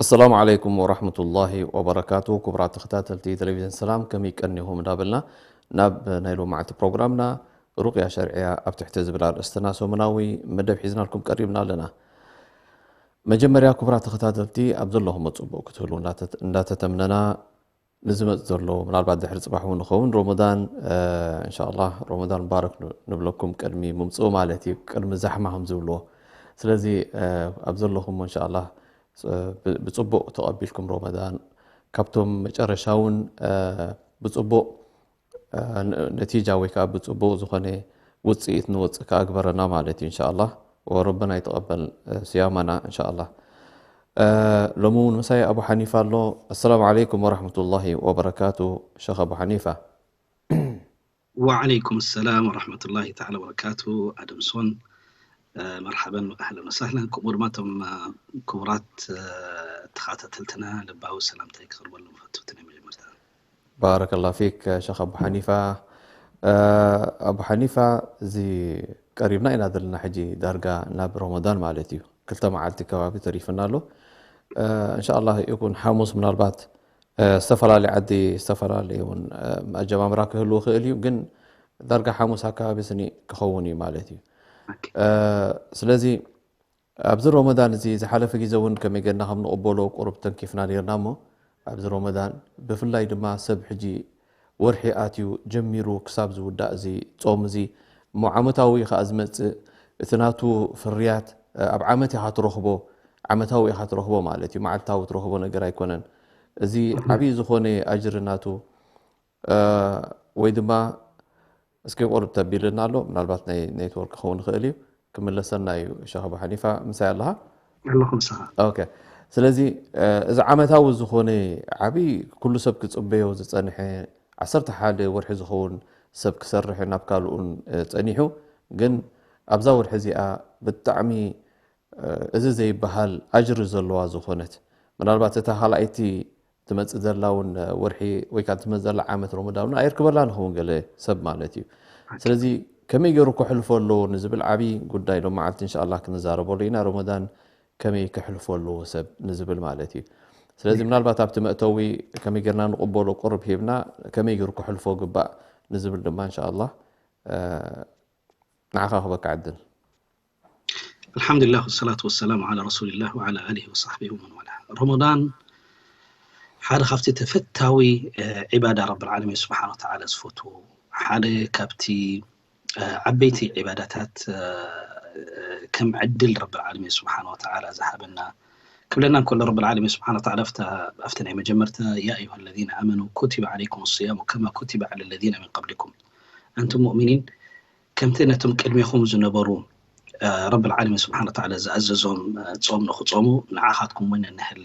ኣሰላሙ ዓለይኩም ወራህመቱላሂ ወበረካቱ። ክቡራት ተኸታተልቲ ቴሌቪዥን ሰላም፣ ከመይ ቀኒኹም እንዳበልና ናብ ናይ ሎማዓቲ ፕሮግራምና ሩቅያ ሸርዕያ ኣብ ትሕቲ ዝብል ኣርእስትና ሰሙናዊ መደብ ሒዝናልኩም ቀሪብና ኣለና። መጀመርያ ክቡራት ተኸታተልቲ ኣብ ዘለኹም ጽቡቕ ክትህሉ እንዳተ-፣ እንዳተተምነና ንዝመጽእ ዘሎ ምናልባት ድሕሪ ጽባሕ እውን ንኸውን ሮመዳን እንሻላ ሮመዳን ሙባረክ ንብለኩም ቅድሚ ምምጽኡ ማለት እዩ፣ ቅድሚ ዛሕማ ከም ዝብልዎ። ስለዚ ኣብ ዘለኹም እንሻላ ብጽቡቕ ተቐቢልኩም ሮመዳን ካብቶም መጨረሻ እውን ብጽቡቕ ነቲጃ ወይ ከዓ ብጽቡቕ ዝኾነ ውፅኢት ንወፅእ ከዓ ግበረና ማለት እዩ እንሻላ። ወረብና ይተቐበል ስያማና እንሻላ። ሎሚ እውን ምሳይ ኣቡ ሓኒፋ ኣሎ። ኣሰላሙ ዓለይኩም ወራህመቱላሂ ወበረካቱ። ሸኽ ኣቡ ሓኒፋ። ወዓለይኩም ሰላም ወራህመቱላሂ ተዓላ ወበረካቱ። ኣደምሶን መርሓበን ኣህለን ወሳህለን። ከምኡ ድማ እቶም ክቡራት ተኸታተልትና ልባዊ ሰላምታይ ክቕርበሎም ፈትውቲ ናይ መጀመርታ። ባረከላ ፊክ ሸኽ ኣቡ ሓኒፋ። ኣቡ ሓኒፋ፣ እዚ ቀሪብና ኢና ዘለና ሕጂ ዳርጋ ናብ ረመዳን ማለት እዩ። ክልተ መዓልቲ ከባቢ ተሪፍና ኣሎ። እንሻላ ይኩን ሓሙስ ምናልባት ዝተፈላለየ ዓዲ ዝተፈላለየ እውን ኣጀማምራ ክህልው ክእል እዩ፣ ግን ዳርጋ ሓሙስ ኣካባቢ ስኒ ክኸውን እዩ ማለት እዩ። ስለዚ ኣብዚ ሮመዳን እዚ ዝሓለፈ ግዜ እውን ከመይ ጌርና ከም ንቕበሎ ቁሩብ ተንኪፍና ኔርና እሞ ኣብዚ ሮመዳን ብፍላይ ድማ ሰብ ሕጂ ወርሒ ኣትዩ ጀሚሩ ክሳብ ዝውዳእ እዚ ጾም እዚ እሞ ዓመታዊ ከኣ ዝመጽእ እቲ ናቱ ፍርያት ኣብ ዓመት ኢኻ ትረኽቦ፣ ዓመታዊ ኢኻ ትረኽቦ ማለት እዩ፣ መዓልታዊ ትረኽቦ ነገር ኣይኮነን። እዚ ዓብዪ ዝኾነ ኣጅሪ ናቱ ወይ ድማ እስኪ ቁርብ ተቢልና ኣሎ፣ ምናልባት ናይ ኔትወርክ ክኸውን ይኽእል እዩ። ክምለሰና እዩ። ሸኽ ኣቡ ሓኒፋ ምሳይ ኣለኻ? ኣለኹ ምሳኻ። ኦኬ። ስለዚ እዚ ዓመታዊ ዝኾነ ዓብዪ ኩሉ ሰብ ክጽበዮ ዝጸንሐ ዓሰርተ ሓደ ወርሒ ዝኸውን ሰብ ክሰርሕ ናብ ካልኡን ጸኒሑ፣ ግን ኣብዛ ወርሒ እዚኣ ብጣዕሚ እዚ ዘይበሃል ኣጅሪ ዘለዋ ዝኾነት ምናልባት እታ ካልኣይቲ ትመጽእ ዘላ እውን ወርሒ ወይ ከዓ ትመጽእ ዘላ ዓመት ረመዳን እውን ኣየርክበላ ንኸውን ገለ ሰብ ማለት እዩ። ስለዚ ከመይ ገይሩ ክሕልፎ ኣለዎ ንዝብል ዓብዪ ጉዳይ ሎም መዓልቲ እንሻላ ክንዛረበሉ ኢና። ረመዳን ከመይ ክሕልፎ ኣለዎ ሰብ ንዝብል ማለት እዩ። ስለዚ ምናልባት ኣብቲ መእተዊ ከመይ ጌርና ንቕበሎ ቁርብ ሂብና ከመይ ገይሩ ክሕልፎ ግባእ ንዝብል ድማ እንሻላ ንዓኻ ክበካ ዕድል። ኣልሓምዱሊላህ ወሰላቱ ወሰላሙ ዓላ ረሱሊላህ ወዓላ ኣሊሂ ወሳሕቢሂ ወመን ዋላ። ረመዳን ሓደ ካብቲ ተፈታዊ ዒባዳ ረብል ዓለሚን ስብሓነ ወተዓላ ዝፈትዎ፣ ሓደ ካብቲ ዓበይቲ ዒባዳታት ከም ዕድል ረብል ዓለሚን ስብሓነ ወተዓላ ዝሃበና ክብለና እንከሎ ረብል ዓለሚን ስብሓነ ወተዓላ ኣብቲ ናይ መጀመርታ ያ ኣዩሃ ለዚነ ኣመኑ ኩቲበ ዓለይኩም ስያሙ ከማ ኩቲበ ዓለ ለዚነ ሚን ቀብሊኩም ኣንቱም ሙእሚኒን ከምቲ ነቶም ቅድሜኹም ዝነበሩ ረብል ዓለሚን ስብሓነ ወተዓላ ዝኣዘዞም ጾም ንኽጾሙ ንዓኻትኩም እውን እንሀለ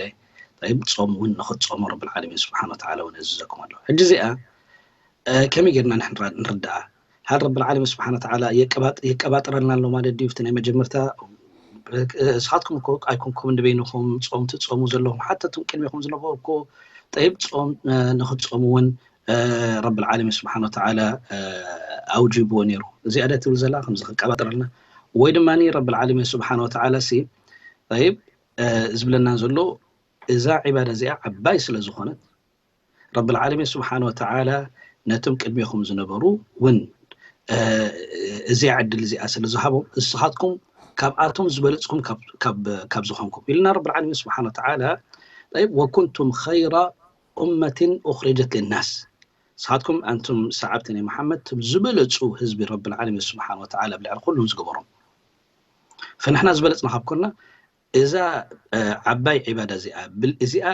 ጾም እውን ንኽትጾሙ ረብል ዓለሚን ስብሓነ ወተዓላ እውን የእዝዘኩም ኣሎ። ሕጂ እዚኣ ከመይ ጌርና ንሕና ንርድኣ? ሃል ረብል ዓለሚን ስብሓነ ወተዓላ የቀባጥረልና ኣሎ ማለት ድዩ? እቲ ናይ መጀመርታ ንስኻትኩም እኮ ኣይኮንኩም ንበይንኹም ጾም ትጾሙ ዘለኹም ሓታ እቶም ቅድሜኹም ዝነበሩ እኮ ጠይብ ጾም ንኽትጾሙ እውን ረብል ዓለሚን ስብሓነ ወተዓላ ኣውጂብዎ ነይሩ። እዚኣ ዶ ትብል ዘላ ከምዚ ከቀባጥረልና ወይ ድማ ረብል ዓለሚን ስብሓነ ወተዓላ ሲ ጠይብ ዝብለና ዘሎ እዛ ዒባዳ እዚኣ ዓባይ ስለ ዝኾነት ረብል ዓለሚን ስብሓነ ወተዓላ ነቶም ቅድሜኹም ዝነበሩ እውን እዚኣ ዕድል እዚኣ ስለ ዝሃቦም እስኻትኩም ካብኣቶም ዝበለፅኩም ካብ ዝኾንኩም ኢልና ረብል ዓለሚን ስብሓነ ወተዓላ طيب، وكنتم خير أمة أخرجت للناس። ንስኻትኩም ኣንቱም ሰዓብቲ ናይ መሓመድ፣ እቶም ዝበለጹ ህዝቢ ረብል ዓለሚን ስብሓን ወተዓላ ኣብ ልዕሊ ኩሎም ዝገበሮም። ፈንሕና ዝበለጽና ካብ ኮንና፣ እዛ እ፣ ዓባይ ዒባዳ እዚኣ ብል- እዚኣ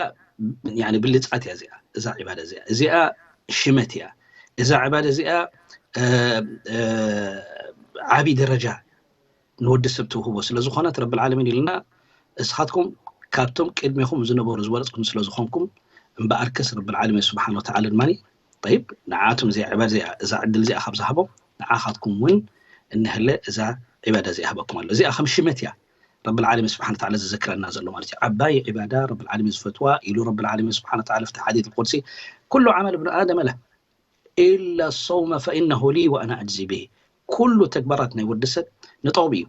ያኒ ብልጻት እያ። እዚኣ እዛ ዒባዳ እዚኣ እዚኣ ሽመት እያ። እዛ ዒባዳ እዚኣ እ፣ እ፣ ዓቢ ደረጃ ንወዲ ሰብ ትውህቦ ስለ ዝኾነት፣ ረብል ዓለሚን ኢልና፣ እስኻትኩም ካብቶም ቅድሜኹም ዝነበሩ ዝበለጽኩም ስለ ዝኾንኩም፣ እምበኣርከስ ረብል ዓለሚን ስብሓን ወተዓላ ድማ፣ ጠይብ፣ ንዓቶም እዚኣ ዒባዳ እዚኣ እዛ ዕድል እዚኣ ካብ ዝሃቦም፣ ንዓኻትኩም እውን እንሀለ እዛ ዒባዳ እዚኣ ሃበኩም ኣሎ። እዚኣ ከም ሽመት እያ ረብል ዓለሚን ስብሓን ወተዓላ ዝዝክረና ዘሎ ማለት እዩ። ዓባይ ዒባዳ ረብል ዓለሚን ዝፈትዋ ኢሉ ረብል ዓለሚን ስብሓን ወተዓላ ኣብቲ ሓዲት ቁድሲ፣ ኩሉ ዓመል እብኑ ኣደም ለ ኢላ ሰውመ ፈኢነሁ ሊ ወኣና ኣጅዚ ብሂ። ኩሉ ተግባራት ናይ ወዲ ሰብ ንጠቕሚ እዩ።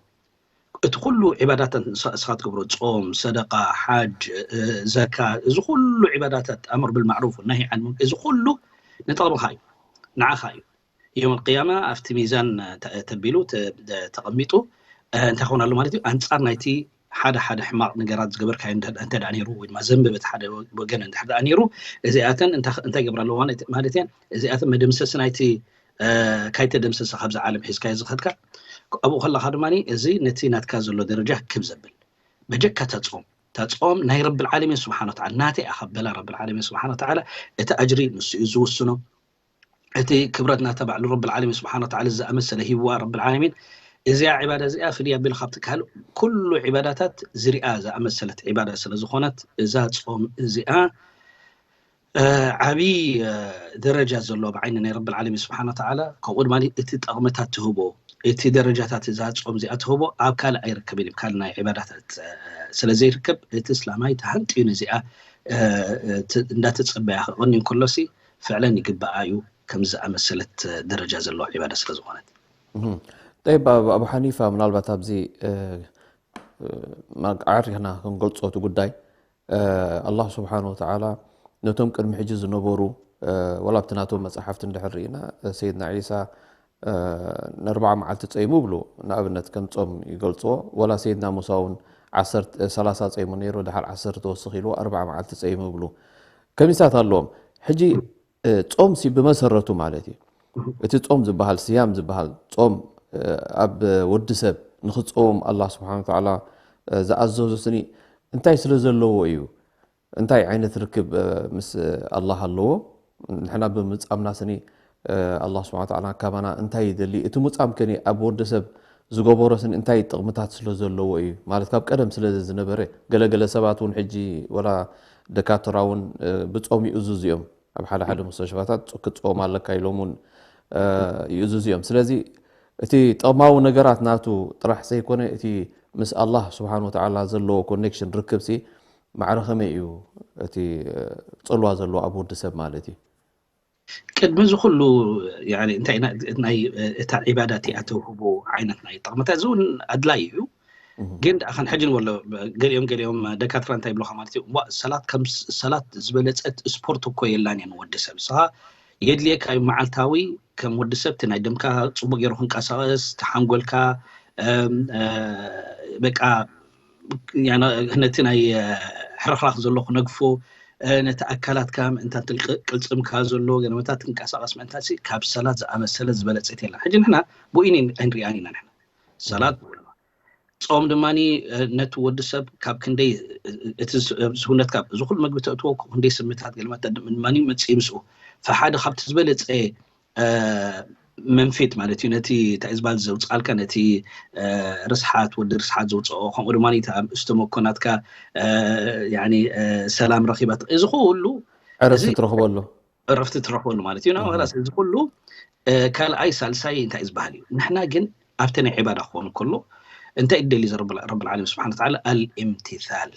እቲ ኩሉ ዒባዳታት ንስ- ንስኻ ትገብሮ፣ ጾም፣ ሰደቃ፣ ሓጅ፣ እ፣ ዘካ፣ እዚ ኩሉ ዒባዳታት፣ ኣምር ብልማዕሩፍ ወናሂ ዓን ሙንከር፣ እዚ ኩሉ ንጠቕምኻ እዩ፣ ንዓኻ እዩ። የውም ቅያማ ኣብቲ ሚዛን ተ- ተቢሉ ተ- ተቐሚጡ እ፣ እንታይ ክኸውን ኣሎ ማለት እዩ? ኣንጻር ናይቲ ሓደ ሓደ ሕማቕ ነገራት ዝገበርካዮ እንተ እንተ ደኣ ነይሩ፣ ወይ ድማ ዘንቢ በቲ ሓደ ወገን እንድሕር ደኣ ነይሩ፣ እዚኣተን እንታ- እንታይ ይገብራ ኣለዋ ማለት ማለት እየን? እዚኣተን መደምሰሲ ናይቲ እ፣ ካይተደምሰሰ ካብዚ ዓለም ሒዝካዮ ዝኸድካ፣ ኣብኡ ከለኻ ድማ እዚ ነቲ ናትካ ዘሎ ደረጃ ክብ ዘብል። በጀካ እታ ጾም፣ እታ ጾም ናይ ረብል ዓለሚን ስብሓን ወተዓላ ናተይ እያ ካብ በላ፣ ረብል ዓለሚን ስብሓን ወተዓላ እቲ ኣጅሪ ንሱ እዩ ዝውስኖ። እቲ ክብረት ናታ ባዕሉ ረብል ዓለሚን ስብሓን ወተዓላ ዝኣመሰለ ሂብዋ ረብል ዓለሚን። እዚኣ ዒባዳ እዚኣ ፍልይ ኣቢሉ ካብቲ ካልእ ኩሉ ዒባዳታት ዝሪኣ ዝኣመሰለት ዒባዳ ስለ ዝኾነት፣ እዛ ጾም እዚኣ እ፣ ዓቢ እ፣ ደረጃ ዘሎ ብዓይኒ ናይ ረብል ዓለሚን ስብሓን ወተዓላ። ከምኡ ድማ እቲ ጠቕምታት ትህቦ፣ እቲ ደረጃታት እዛ ጾም እዚኣ ትህቦ ኣብ ካልእ ኣይርከብን እዩ፣ ካልእ ናይ ዒባዳታት እ፣ ስለ ዘይርከብ፣ እቲ እስላማይ ተሃንጥዩ ነዚኣ እ፣ እ፣ ት- እንዳተጸበያ ክቐኒ እንከሎሲ ፍዕለን ይግብኣ እዩ፣ ከም ዝኣመሰለት እ፣ ደረጃ ዘለዎ ዒባዳ ስለ ዝኾነት። እህም። ጠይብ፣ ኣብ- ኣቡ ሓኒፋ ምናልባት ኣብዚ እ፣ እ፣ ማግ- ኣዕሪኽና ክንገልጾ እቲ ጉዳይ እ፣ ኣላህ ስብሓን ወተዓላ ነቶም ቅድሚ ሕጂ ዝነበሩ እ፣ ወላ ኣብቲ ናቶም መጽሓፍቲ እንድሕር ርኢና እ፣ ሰይድና ዒሳ እ፣ ንኣርብዓ መዓልቲ ጸይሙ ብሉ ንኣብነት ከም ጾም ይገልጽዎ። ወላ ሰይድና ሙሳ እውን ዓሰርተ- እ፣ ሰላሳ ጸይሙ ነይሩ፣ ድሓር ዓሰርተ ተወስኽ ኢልዎ ኣርብዓ መዓልቲ ጸይሙ ብሉ ከሚሳት ኣለዎም። ሕጂ እ፣ ጾም ሲ ብመሰረቱ ማለት እዩ። እቲ ጾም ዝበሃል፣ ስያም ዝበሃል ጾም እ፣ ኣብ ወዲ ሰብ ንኽጸውም ኣላህ ስብሓን ወተዓላ እ፣ ዝኣዘዞ ስኒ እንታይ ስለ ዘለዎ እዩ? እንታይ ዓይነት ርክብ እ፣ ምስ ኣላህ ኣለዎ? ንሕና ብምጻምና ስኒ እ፣ ኣላህ ስብሓን ወተዓላ ካባና እንታይ ይደሊ? እቲ ሙጻም ከኒ ኣብ ወዲ ሰብ ዝገበሮ ስኒ እንታይ ጥቕምታት ስለ ዘለዎ እዩ? ማለት ካብ ቀደም ስለ ዝነበረ፣ ገለገለ ሰባት እውን ሕጂ ወላ ደካትራ እውን እ፣ ብጾም ይእዝዙ እዮም። ኣብ ሓደ ሓደ ሙስተሽፋታት ጾ- ክትጾም ኣለካ ኢሎም እውን እ፣ ይእዝዙ እዮም። ስለዚ እቲ ጥቕማዊ ነገራት ናቱ ጥራሕ ዘይኮነ፣ እቲ ምስ ኣላህ ስብሓን ወተዓላ ዘለዎ ኮኔክሽን፣ ርክብሲ፣ ማዕረ ከመይ እዩ እቲ እ፣ ጽልዋ ዘለዎ ኣብ ወዲ ሰብ ማለት እዩ? ቅድሚ እዚ ኩሉ ያኒ እንታይ ኢና- ናይ እታ ዒባዳ እቲኣ ተውህቦ ዓይነት ናይ ጥቕምታት እዚ እውን ኣድላይ እዩ። እህ። ግን ደኣ ከን ሕጂ ንበሎ፣ ገሊኦም ገሊኦም ደካትራ እንታይ ይብሉኻ ማለት እዩ? ዋ፣ ሰላት ከም ስ- ሰላት ዝበለጸት ስፖርት እኮ የላን እያ ንወዲ ሰብ። ንስኻ የድልየካ እዩ መዓልታዊ ከም ወዲ ሰብ እቲ ናይ ደምካ ጽቡቅ ገይሩ ክንቀሳቀስ፣ እቲ ሓንጎልካ እም፣ እ፣ በቃ ያና- ነቲ ናይ እ፣ ሕርኽራኽ ዘሎ ክነግፎ፣ እ፣ ነቲ ኣካላትካ ምእንታን ትልቅ- ቅልጽምካ ዘሎ ገለመታት ክንቀሳቀስ ምእንታን ሲ ካብ ሰላት ዝኣመሰለ ዝበለጸት የላ። ሕጂ ንሕና ብኡ ኣይንሪኣን ኢና ንሕና ሰላት። ጾም ድማ ነቲ ወዲ ሰብ ካብ ክንደይ እቲ ሰውነትካ እዚ ኩሉ መግቢ ተእትዎ ክንደይ ስምታት ገለመት ድማ መፅእ ምስኡ ፈሓደ ካብቲ ዝበለፀ መንፊት ማለት እዩ። ነቲ እንታይ ዝበሃል ዘውፅኣልካ ነቲ ርስሓት ወዲ ርስሓት ዘውፅኦ ከምኡ ድማ እስተመኮናትካ ሰላም ረኪባት እዚ ኩሉ ዕረፍቲ ትረክበሉ እረፍቲ ትረክበሉ ማለት እዩ። ላስ እዚ ኩሉ ካልኣይ ሳልሳይ እንታይ ዝበሃል እዩ። ንሕና ግን ኣብቲ ናይ ዕባዳ ክኾኑ ከሎ እንታይ ደሊ ረብል ዓለሚን ስብሓን ተዓላ ኣልእምትታል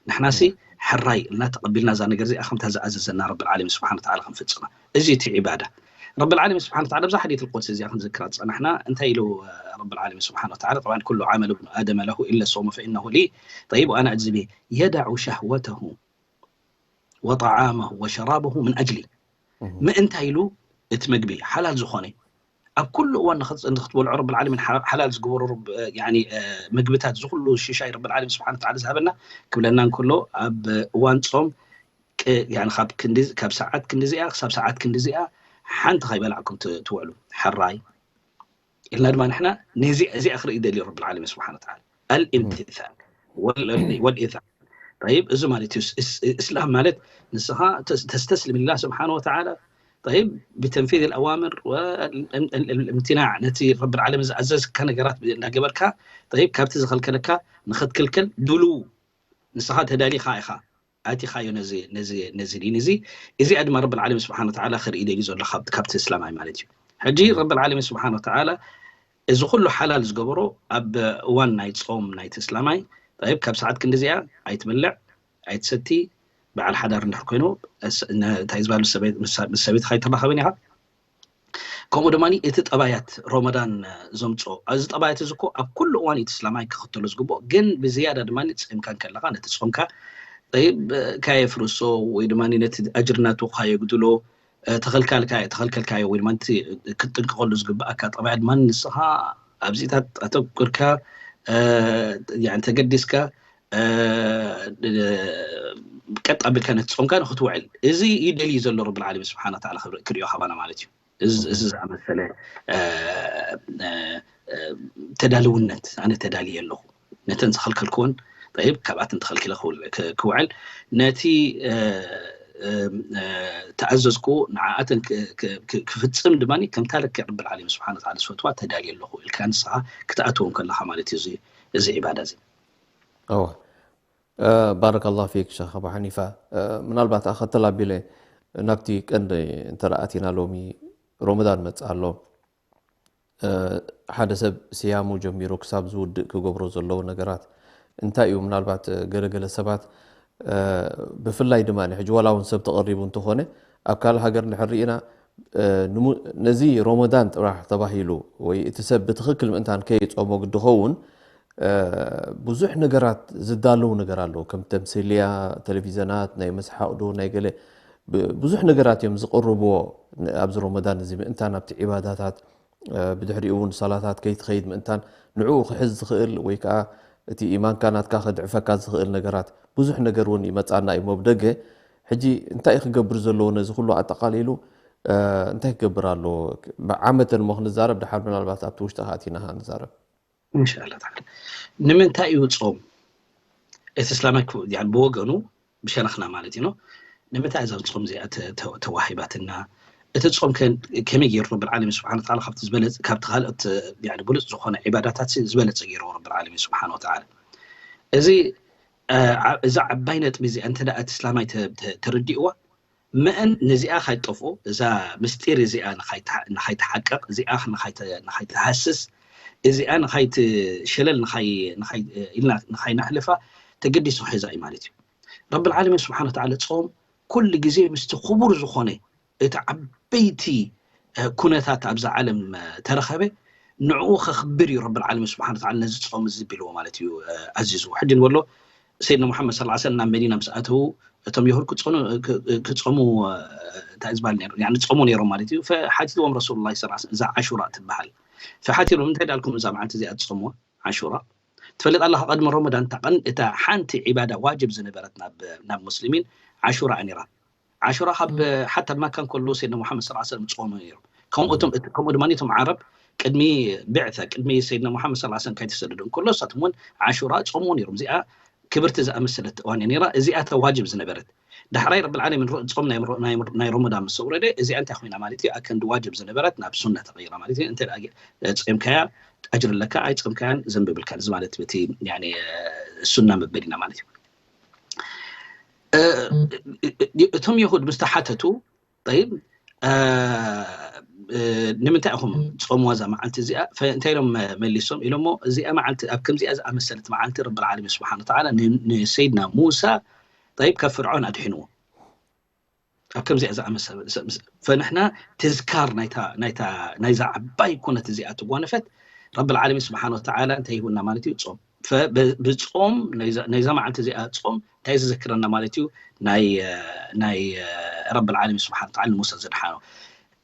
ንሕና ሲ ሕራይ እና ተቐቢልና እዛ ነገር እዚኣ ከምታ ዝኣዘዘና ረብል ዓለሚን ስብሓን ተዓላ ክንፍፅማ እዚ እቲ ዕባዳ ረብል ዓለሚን ስብሓን ተዓላ ብዛ ሓዲት ቁድሲ እዚኣ ክንዝክራ ዝፀናሕና እንታይ ኢሉ ረብል ዓለሚን ስብሓን ተዓላ ጠብዓን ኩሉ ዓመል ብኑ ኣደመ ለሁ ኢለ ሶሙ ፈኢነሁ ሊ ጠይብ ኣነ ኣጅዚ ብሂ የዳዑ ሸህወተሁ ወጠዓመሁ ወሸራበሁ ምን ኣጅሊ ምእንታይ ኢሉ እቲ መግቢ ሓላል ዝኾነ ኣብ ኩሉ እዋን ንኽትበልዖ ረብል ዓለሚን ሓላል ዝገበሩ ምግብታት፣ ዝኩሉ ሽሻይ ረብል ዓለሚን ስብሓን ተዓላ ዝሃበና ክብለና እንከሎ፣ ኣብ እዋን ጾም ካብ ሰዓት ክንዲዚኣ ክሳብ ሰዓት ክንዲዚኣ ሓንቲ ከይበላዕኩም ትውዕሉ ሕራይ ኢልና ድማ ንሕና ነዚ እዚኣ ክርኢ ደልዩ ረብል ዓለሚን ስብሓን ተዓላ ኣልእምትሳል ወልኢዛ። ጠይብ፣ እዚ ማለት እዩ እስላም ማለት፣ ንስኻ ተስተስልም ላ ስብሓን ወተዓላ። ጠይብ፣ ብተንፊዝ ኣልኣዋምር እምትናዕ፣ ነቲ ረብል ዓለሚን ዝኣዘዝካ ነገራት እናገበርካ፣ ጠይብ፣ ካብቲ ዝኸልከለካ ንኽትክልከል ድሉ ንስኻ ተዳሊኻ ኢኻ ኣቲኻዮ ነዚ ዲን እዚ። እዚኣ ድማ ረብል ዓለሚን ስብሓን ወተዓላ ክርኢ ደልዩ ዘሎ ካብቲ እስላማይ ማለት እዩ። ሕጂ ረብል ዓለሚን ስብሓን ወተዓላ እዚ ኩሉ ሓላል ዝገበሮ ኣብ እዋን ናይ ጾም ናይቲ እስላማይ። ጠይብ፣ ካብ ሰዓት ክንዲዚኣ ኣይትበልዕ ኣይትሰቲ። በዓል ሓዳር እንድሕር ኮይኑ እንታይ ዝበሃል ምስ ሰበይትኻ ኣይትራኸብን ኢኻ። ከምኡ ድማ እቲ ጠባያት ሮመዳን ዘምፅኦ፣ እዚ ጠባያት እዚ እኮ ኣብ ኩሉ እዋን እቲ እስላማይ ክኽተሎ ዝግብኦ፣ ግን ብዝያዳ ድማ ፂምካ ከለኻ ነቲ ፆምካ ጠይብ ካየፍርሶ ወይ ድማ ነቲ ኣጅርናቱ ካየጉድሎ ተኸልካልካዮ ተኸልከልካዮ ወይ ድማ ክትጥንቀቐሉ ዝግብኣካ ጠባያ ድማ ንስኻ ኣብዚታት ኣተኩርካ ተገዲስካ ቀጥ ኣቢልካ ነቲ ፆምካ ንክትውዕል እዚ ይደልዩ ዘሎ ረብል ዓለሚን ስብሓን ወተዓላ ክርእዮ ካባና ማለት እዩ። እዚ ዝኣመሰለ ተዳልውነት ኣነ ተዳልየ ኣለኹ። ነተን ዝኸልከልክወን ጠይብ ካብኣተን ተኸልኪለ ክውዕል ነቲ ተኣዘዝኩ ንዓኣተን ክፍፅም ድማ ከምታ ልክዕ ረብል ዓለሚን ስብሓን ወተዓላ ዝፈትዋ ተዳልየ ኣለኹ ኢልካ ንስኻ ክትኣትዎም ከለኻ ማለት እዩ እዚ ዒባዳ እዚ። እወ። ባረከላሁ ፊክ ሸኽ ኣቡ ሓኒፋ። ምናልባት ኣኸተል ኣቢለ ናብቲ ቀንዲ እንተ ኣቲና ሎሚ ሮመዳን መፅእ ኣሎ። ሓደ ሰብ ስያሙ ጀሚሩ ክሳብ ዝውድእ ክገብሮ ዘለዎ ነገራት እንታይ እዩ? ምናልባት ገለገለ ሰባት ብፍላይ ድማ ሕጂ ዋላ እውን ሰብ ተቐሪቡ እንተኾነ ኣብ ካልእ ሃገር እንድሕር ርኢና ነዚ ሮመዳን ጥራሕ ተባሂሉ ወይ እቲ ሰብ ብትኽክል ምእንታን ከይጾሞ ግዲ ኸውን ብዙሕ ነገራት ዝዳለዉ ነገር ኣለዉ። ከም ተምሲልያ፣ ቴሌቪዘናት፣ ናይ መስሓቕ ዶ ናይ ገለ ብዙሕ ነገራት እዮም ዝቕርብዎ ኣብዚ ሮመዳን እዚ ምእንታን ኣብቲ ዒባዳታት ብድሕሪኡ እውን ሰላታት ከይትኸይድ ምእንታን ንዕኡ ክሕዝ ዝኽእል ወይ ከዓ እቲ ኢማንካ ናትካ ከድዕፈካ ዝኽእል ነገራት ብዙሕ ነገር እውን ይመፃና እዩ መብደገ። ሕጂ እንታይ ክገብር ዘለዎ ነዚ ኩሉ ኣጠቃሊሉ እንታይ ክገብር ኣለዎ? ዓመተን እሞ ክንዛረብ ድሓር ምናልባት ኣብቲ ውሽጢ ኣቲና ንዛረብ። እንሻላ ተዓላ ንምንታይ እዩ ጾም? እቲ እስላማይ ብወገኑ ብሸነኽና ማለት እዩ። ንምንታይ እዛ ጾም እዚኣ ተዋሂባትና? እቲ ጾም ከመይ ገይሩ ረብል ዓለሚን ስብሓን ወተዓላ ካብቲ ዝበለጸ ካብቲ ካልኦት ብሉጽ ዝኾነ ዒባዳታት ዝበለጸ ገይርዎ ረብል ዓለሚን ስብሓን ወተዓላ። እዚ እዛ ዓባይ ነጥቢ እዚኣ እንተ እቲ እስላማይ ተረዲእዋ መእን ነዚኣ ካይጠፍኡ እዛ ምስጢር እዚኣ ንኻይተሓቀቕ እዚኣ ንኻይተሃስስ እዚኣ ንኻይትሸለል ኢልና ንኻይነሕልፋ ተገዲሱ ክሕዛ እዩ ማለት እዩ። ረብል ዓለሚን ስብሓን ወተዓላ ጾም ኩሉ ግዜ ምስቲ ክቡር ዝኾነ እቲ ዓበይቲ ኩነታት ኣብዛ ዓለም ተረኸበ ንዕኡ ከኽብር እዩ ረብል ዓለሚን ስብሓን ወተዓላ ነዚ ጾም እዚ ቢልዎ ማለት እዩ ኣዚዝዎ። ሕጂ ንበሎ ሰይድና ሙሓመድ ሰለላሁ ዐለይሂ ወሰለም ናብ መዲና ምስ ኣተዉ እቶም የሁድ ክጸሙ እንታይ ዝበሃል ነይሩ ያኒ ጾሙ ነይሮም ማለት እዩ። ፈሓቲትዎም ረሱሉላህ ሰለላሁ ዐለይሂ ወሰለም እዛ ዓሹራ ትበሃል። ፈሓቲሎም እንታይ ዳልኩም እዛ መዓልቲ እዚኣ ትጾምዋ ዓሹራ ትፈልጥ ኣለኻ ቅድሚ ረመዳን እታ ቀን እታ ሓንቲ ዒባዳ ዋጅብ ዝነበረት ናብ ናብ ሙስሊሚን ዓሹራ ነይራ። ዓሹራ ካብ ሓታ ኣብ መካ እንከሎ ሰይድና ሙሓመድ ሰለላሁ ዐለይሂ ወሰለም ጾሙ ነይሮም። ከምኡ እቶም ከምኡ ድማ እቶም ዓረብ ቅድሚ ብዕተ ቅድሚ ሰይድና ሙሓመድ ሰለላሁ ዐለይሂ ወሰለም ካይተሰደዱ እንከሎ እሳቶም እውን ዓሹራ ጾሙ ነይሮም። እዚኣ ክብርቲ ዝኣመሰለት ዋንያ ነይራ። እዚኣ እታ ዋጅብ ዝነበረት ዳሕራይ ረብል ዓለሚን ጾም ናይ ረመዳን ምስ ኣውረደ እዚኣ እንታይ ኮይና ማለት እዩ ኣከንዲ ዋጅብ ዝነበረት ናብ ሱና ተቐይራ ማለት እዩ። እንተ ጾምካያ ኣጅሪ ኣለካ ኣይጾምካያን ዘንቢ ብልካን እዚ ማለት እቲ ሱና መበል ኢና ማለት እዩ። እቶም የሁድ ምስ ተሓተቱ ጠይብ ንምንታይ ኢኹም ጾምዋ እዛ መዓልቲ እዚኣ? እንታይ ኢሎም መሊሶም ኢሎሞ እዚኣ መዓልቲ ኣብ ከምዚኣ ዝኣመሰለት መዓልቲ ረብል ዓለሚን ስብሓን ወተዓላ ንሰይድና ሙሳ ጠይብ ካብ ፍርዖን ኣድሒንዎ። ኣብ ከምዚኣ ዝኣመሰለ ፈንሕና ትዝካር ናይዛ ዓባይ ኩነት እዚኣ ትጓነፈት ረብል ዓለሚን ስብሓን ወተዓላ እንታይ ሂቡና ማለት እዩ ጾም። ብጾም ናይዛ መዓልቲ እዚኣ ጾም እንታይ ዝዘክረና ማለት እዩ ናይ ረብል ዓለሚን ስብሓን ወተዓላ ንሙሳ ዘድሓኖ።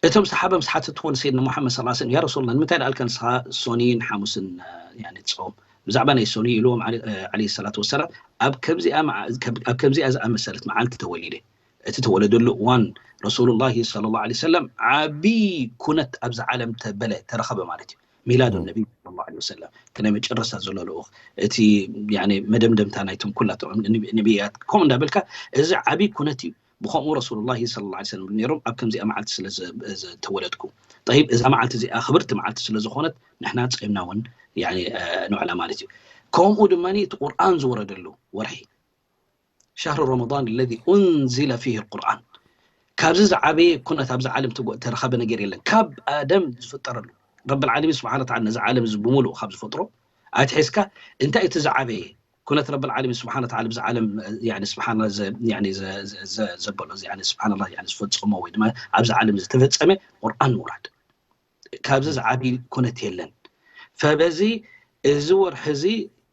እቶም ሰሓባ ምስ ሓተትዎ ንሰይድና ሙሓመድ ሰለላሁ ዐለይሂ ወሰለም፣ "ያ ረሱሉላህ፣ ንምንታይ ደኣ ኣልካ ንስኻ ሶኒን ሓሙስን፣ እ፣ ያኒ ትጾም?" ብዛዕባ ናይ ሶኒ ኢልዎም፣ ዓለ-፣ እ፣ ዓለይሂ ሰላቱ ወሰላም፣ "ኣብ ከምዚኣ መዓ-፣ ከብ-፣ ኣብ ከምዚኣ ዝኣመሰለት መዓልቲ ተወሊደ። እቲ ተወለደሉ እዋን ረሱሉላሂ ሰለላሁ ዐለይሂ ወሰለም ዓቢ ኩነት ኣብዛ ዓለም ተበለ፣ ተረኸበ ማለት እዩ። ሚላዱ ነቢ ሰለላሁ ዐለይሂ ወሰለም፣ እቲ ናይ መጨረስታ ዘሎ ልኡኽ፣ እቲ፣ ያኒ፣ መደምደምታ ናይቶም ኩላቶም ነቢ-፣ ነቢያት፣ ከምኡ እንዳበልካ፣ እዚ ዓቢ ኩነት እዩ። ብኸምኡ ረሱሉላሂ ሰለላሁ ዐለይሂ ወሰለም ነይሮም፣ ኣብ ከምዚኣ መዓልቲ ስለ ዘ-፣ ዝተወለድኩ። ጠይብ፣ እዛ መዓልቲ እዚኣ ክብርቲ መዓልቲ ስለ ዝኾነት፣ ንሕና ጾምና እውን፣ ያኒ፣ እ፣ ንውዕላ ማለት እዩ። ከምኡ ድማ እቲ ቁርኣን ዝወረደሉ ወርሒ፣ ሸህሩ ረመዳን ለዚ ኡንዚለ ፊሂ ልቁርኣን። ካብዚ ዝዓበየ ኩነት ኣብዚ ዓለም ትጎ-፣ ተረኸበ ነገር የለን። ካብ ኣደም ዝፍጠረሉ፣ ረብል ዓለሚን ስብሓነ ወተዓላ ነዚ ዓለም እዚ ብምሉእ ካብ ዝፈጥሮ ኣትሒዝካ፣ እንታይ እቲ ዝዓበየ ኩነት ረብል ዓለሚን ስብሓነ ወተዓላ ብዚ ዓለም፣ ያኒ፣ ስብሓነ ዘ-፣ ያኒ፣ ዘ-፣ ዘ-፣ ዘ-፣ ዘበሎ፣ ያኒ፣ ስብሓነላህ፣ ያኒ፣ ዝፈጸሞ ወይ ድማ ኣብዚ ዓለም ዝተፈጸመ ቁርኣን ምውራድ። ካብዚ ዝዓቢ ኩነት የለን። ፈበዚ እዚ ወርሒ እዚ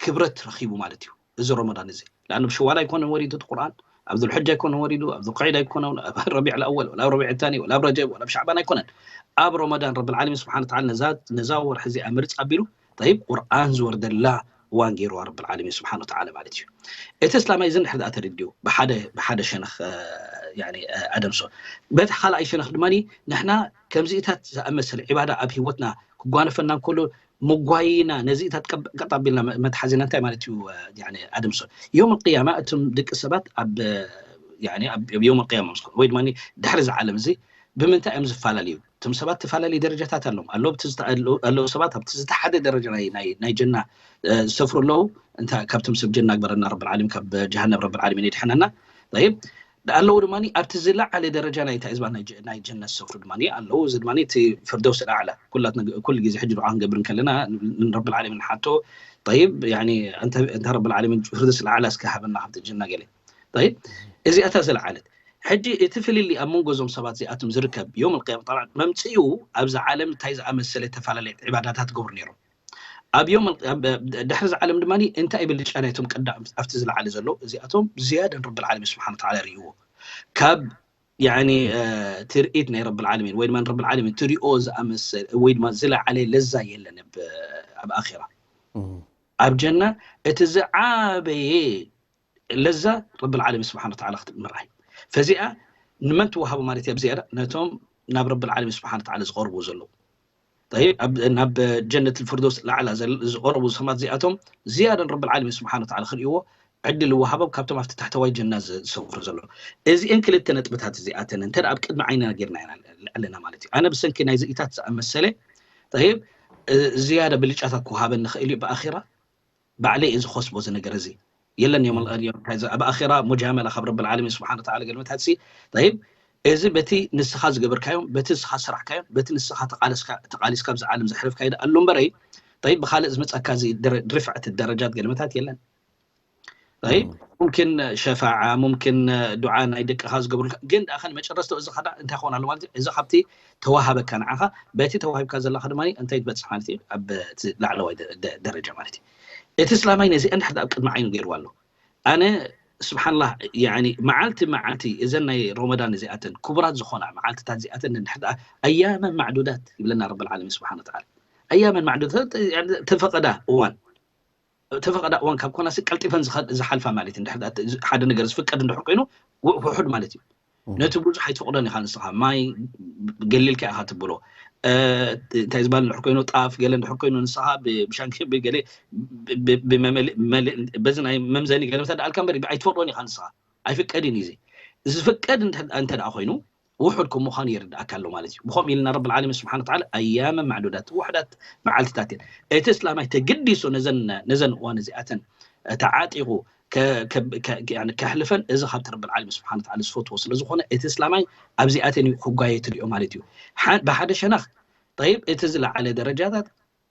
ክብረት ረኺቡ ማለት እዩ። እዚ ረመዳን እዚ። ለኣኑ ብሽዋል ኣይኮነን ወሪዱ እቲ ቁርኣን፣ ኣብ ዙልሕጃ ኣይኮነን ወሪዱ፣ ኣብ ዙልቃዒዳ ኣይኮነን፣ ኣብ ረቢዕ ኣወል፣ ወላ ኣብ ረቢዕ ታኒ፣ ወላ ኣብ ረጀብ፣ ወላ ኣብ ሻዕባን ኣይኮነን። ኣብ ረመዳን ረብል ዓለሚን ስብሓነ ወተዓላ ነዛ፣ ነዛ ወርሒ እዚኣ ምርጽ ኣቢሉ፣ ጠይብ፣ ቁርኣን ዝወርደላ እዋን ገይርዋ ረብል ዓለሚን ስብሓነ ወተዓላ ማለት እዩ። እቲ እስላማይ እዚ እንድሕር ደኣ ተረዲኡ፣ ብሓደ፣ ብሓደ ሸነኽ፣ እ፣ ያኒ፣ እ፣ ኣደምሶ። በቲ ካልኣይ ሸነኽ ድማ ንሕና ከምዚኢታት ዝኣመሰለ ዒባዳ ኣብ ህይወትና ክጓነፈና እንከሎ፣ ምጓይና ነዚኢታት ቀብ-፣ ቀጥ ኣቢልና መ-፣ መትሓዚና እንታይ ማለት እዩ? እ፣ ያኒ፣ ኣደምሶ። ዮም ኣልቅያማ እቶም ደቂ ሰባት ኣብ፣ ያኒ፣ ኣብ ዮም ኣልቅያማ ምስ ኮኑ፣ ወይ ድማ ድሕሪ እዚ ዓለም እዚ ብምንታይ እዮም ዝፈላለዩ? እቶም ሰባት ተፈላለዩ ደረጃታት ኣለዎም። ኣለዉ፣ ኣብቲ ዝተ-፣ ኣለዉ፣ ኣለዉ ሰባት ኣብቲ ዝተሓተ ደረጃ ናይ፣ ናይ፣ ናይ ጀና፣ እ፣ ዝሰፍሩ ኣለዉ። እንታ ካብቶም ሰብ ጀና ግበረና ረብል ዓለሚን፣ ካብ ጀሃነም ረብል ዓለሚን የድሕነና። ጠይብ፣ ኣለዉ ድማ ኣብቲ ዝለዓለ ደረጃ ናይ፣ እንታይ፣ ህዝባ ናይ ጀ-፣ ናይ ጀነት ዝሰፍሩ ድማ ኣለዉ። እዚ ድማ እቲ ፍርደውስ ኣልኣዕላ። ኩላት ነግ-፣ ኩሉ ግዜ ሕጂ ዱዓ ክንገብር እንከለና ን-፣ ንረብል ዓለሚን ንሓቶ፣ ጠይብ፣ ያኒ፣ እንተ፣ እንተ ረብል ዓለሚን ፍርደውስ ኣልኣዕላ እስከ ሃበና ካብቲ ጀና ገለ። ጠይብ፣ እዚኣታ ዝለዓለት። ሕጂ እቲ ፍልልይ ኣብ መንጎ እዞም ሰባት እዚኣቶም ዝርከብ ዮም ኣልቅያማ፣ ጠብዓን መምጽኡ ኣብዚ ዓለም እንታይ ዝኣመሰለ ተፈላለየ ዒባዳታት ገብሩ ነይሮም። ኣብ ዮም ኣል-፣ ኣብ፣ ድሕሪ እዚ ዓለም ድማ እንታይ ብልጫ ናይቶም ቀዳም ኣብቲ ዝለዓለ ዘሎ እዚኣቶም ዝያዳ ንረብል ዓለሚን ስብሓነ ወተዓላ ርእይዎ። ካብ፣ ያኒ፣ እ፣ ትርኢት ናይ ረብል ዓለሚን ወይ ድማ ንረብል ዓለሚን ትሪኦ ዝኣመሰለ ወይ ድማ ዝለዓለ ለዛ የለን ኣብ፣ ኣብ ኣኺራ። ኣብ ጀና እቲ ዝዓበየ ለዛ ረብል ዓለሚን ስብሓነ ወተዓላ ክትምርኣይ። ፈዚኣ ንመን ትወሃቡ ማለት እያ? ብዝያዳ ነቶም ናብ ረብል ዓለሚን ስብሓነ ወተዓላ ዝቐርቡ ዘለዉ። ጠይብ፣ ኣብ፣ ናብ ጀነት ልፍርዶስ ላዕላ ዘል-፣ ዝቐርቡ ሰባት እዚኣቶም ዝያዳ ንረብል ዓለሚን ስብሓነ ወተዓላ ክርእይዎ ዕድል ይወሃቦም ካብቶም ኣብቲ ታሕተዋይ ጀና ዝ-፣ ዝሰፍሩ ዘለዉ። እዚአን ክልተ ነጥብታት እዚኣተን እንተ ደኣ ኣብ ቅድሚ ዓይንና ጌርና ኢና ኣለና ማለት እዩ። ኣነ ብሰንኪ ናይ ዝኢታት ዝኣመሰለ፣ ጠይብ፣ እ፣ ዝያዳ ብልጫታት ክወሃበኒ ክእል እዩ ብኣኺራ? ባዕለይ እየ ዝኸስቦ እዚ ነገር እዚ። የለን እዮም፣ እዮም፣ እንታይ፣ እዚ ኣብ ኣኼራ ሙጃመላ ካብ ረብል ዓለሚን ስብሓነ ወተዓላ ገልመታት ሲ፣ ጠይብ፣ እዚ በቲ ንስኻ ዝገበርካዮም፣ በቲ ንስኻ ዝሰራሕካዮም፣ በቲ ንስኻ ተቓለስካ፣ ተቓሊስካ ኣብዚ ዓለም ዘሕለፍካዮ ደኣ ኣሎ እምበረይ፣ ጠይብ፣ ብኻልእ ዝመጻካ እዚ ድረ-፣ ርፍዕቲ ደረጃት ገልመታት የለን። ጠይብ፣ ሙምኪን ሸፋዓ፣ ሙምኪን ዱዓ ናይ ደቅኻ ዝገብሩልካ፣ ግን ደኣ ከን መጨረስቶ እዚ ኸዳ እንታይ ክኾን ኣሎ ማለት እዩ? እዚ ካብቲ ተዋሃበካ ንዓኻ፣ በቲ ተዋሂብካ ዘለኻ ድማ እንታይ ትበጽሕ ማለት እዩ? ኣብ እቲ ላዕለዋይ ደ-፣ ደ-፣ ደረጃ ማለት እዩ። እቲ እስላማይ ነዚአን ድሕር ኣብ ቅድሚ ዓይኑ ገይርዋ ኣሎ። ኣነ ስብሓንላህ፣ ያኒ፣ መዓልቲ መዓልቲ እዘን ናይ ረመዳን እዚኣተን ክቡራት ዝኾና መዓልትታት እዚኣተን እንድሕር ደኣ ኣያመን ማዕዱዳት ይብለና ረብል ዓለሚን ስብሓን ወተዓላ። ኣያመን ማዕዱዳት፣ ያኒ፣ ተፈቐዳ እዋን፣ ተፈቐዳ እዋን ካብ ኮናሲ ቀልጢፈን ዝኸ-፣ ዝሓልፋ ማለት እዩ። እንድሕር ደኣ ሓደ ነገር ዝፍቀድ እንድሕር ኮይኑ ው-፣ ውሑድ ማለት እዩ። ነቲ ብዙሕ ኣይትፈቕዶን ኢኻ ንስኻ። ማይ ገሊልካ ኢኻ ትብሎ። እ፣ እንታይ ዝበሃል እንድሕር ኮይኑ፣ ጣፍ ገለ እንድሕር ኮይኑ ንስኻ ብ-፣ ብሻንኪ ብገለ ብ-፣ ብ-፣ ብመመል-፣ መል-፣ በዚ ናይ መምዘኒ ገለ ምተደኣልካ እምበር ኣይትፈቕዶን ኢኻ ንስኻ። ኣይፍቀድን እዩ እዚ። ዝፍቀድ እንተ፣ እንተ ደኣ ኮይኑ ውሑድ ከም ምዃኑ ይርድኣካ ኣሎ ማለት እዩ። ብኸምኡ ኢልና ረብል ዓለሚን ስብሓን ወተዓላ ኣያመ ማዕዱዳት፣ ውሑዳት መዓልትታት እየን። እቲ እስላማይ ተገዲሱ ነዘን፣ ነዘን እዋን እዚኣተን ተዓጢቑ ከ-፣ ከ-፣ ከ-፣ ያኒ ከሕልፈን፣ እዚ ካብቲ ረብል ዓለሚን ስብሓን ወተዓላ ዝፈትዎ ስለ ዝኾነ፣ እቲ እስላማይ ኣብዚኣተን እዩ ክጓየ ትሪኦ ማለት እዩ። ሓ-፣ ብሓደ ሸነኽ፣ ጠይብ፣ እቲ ዝለዓለ ደረጃታት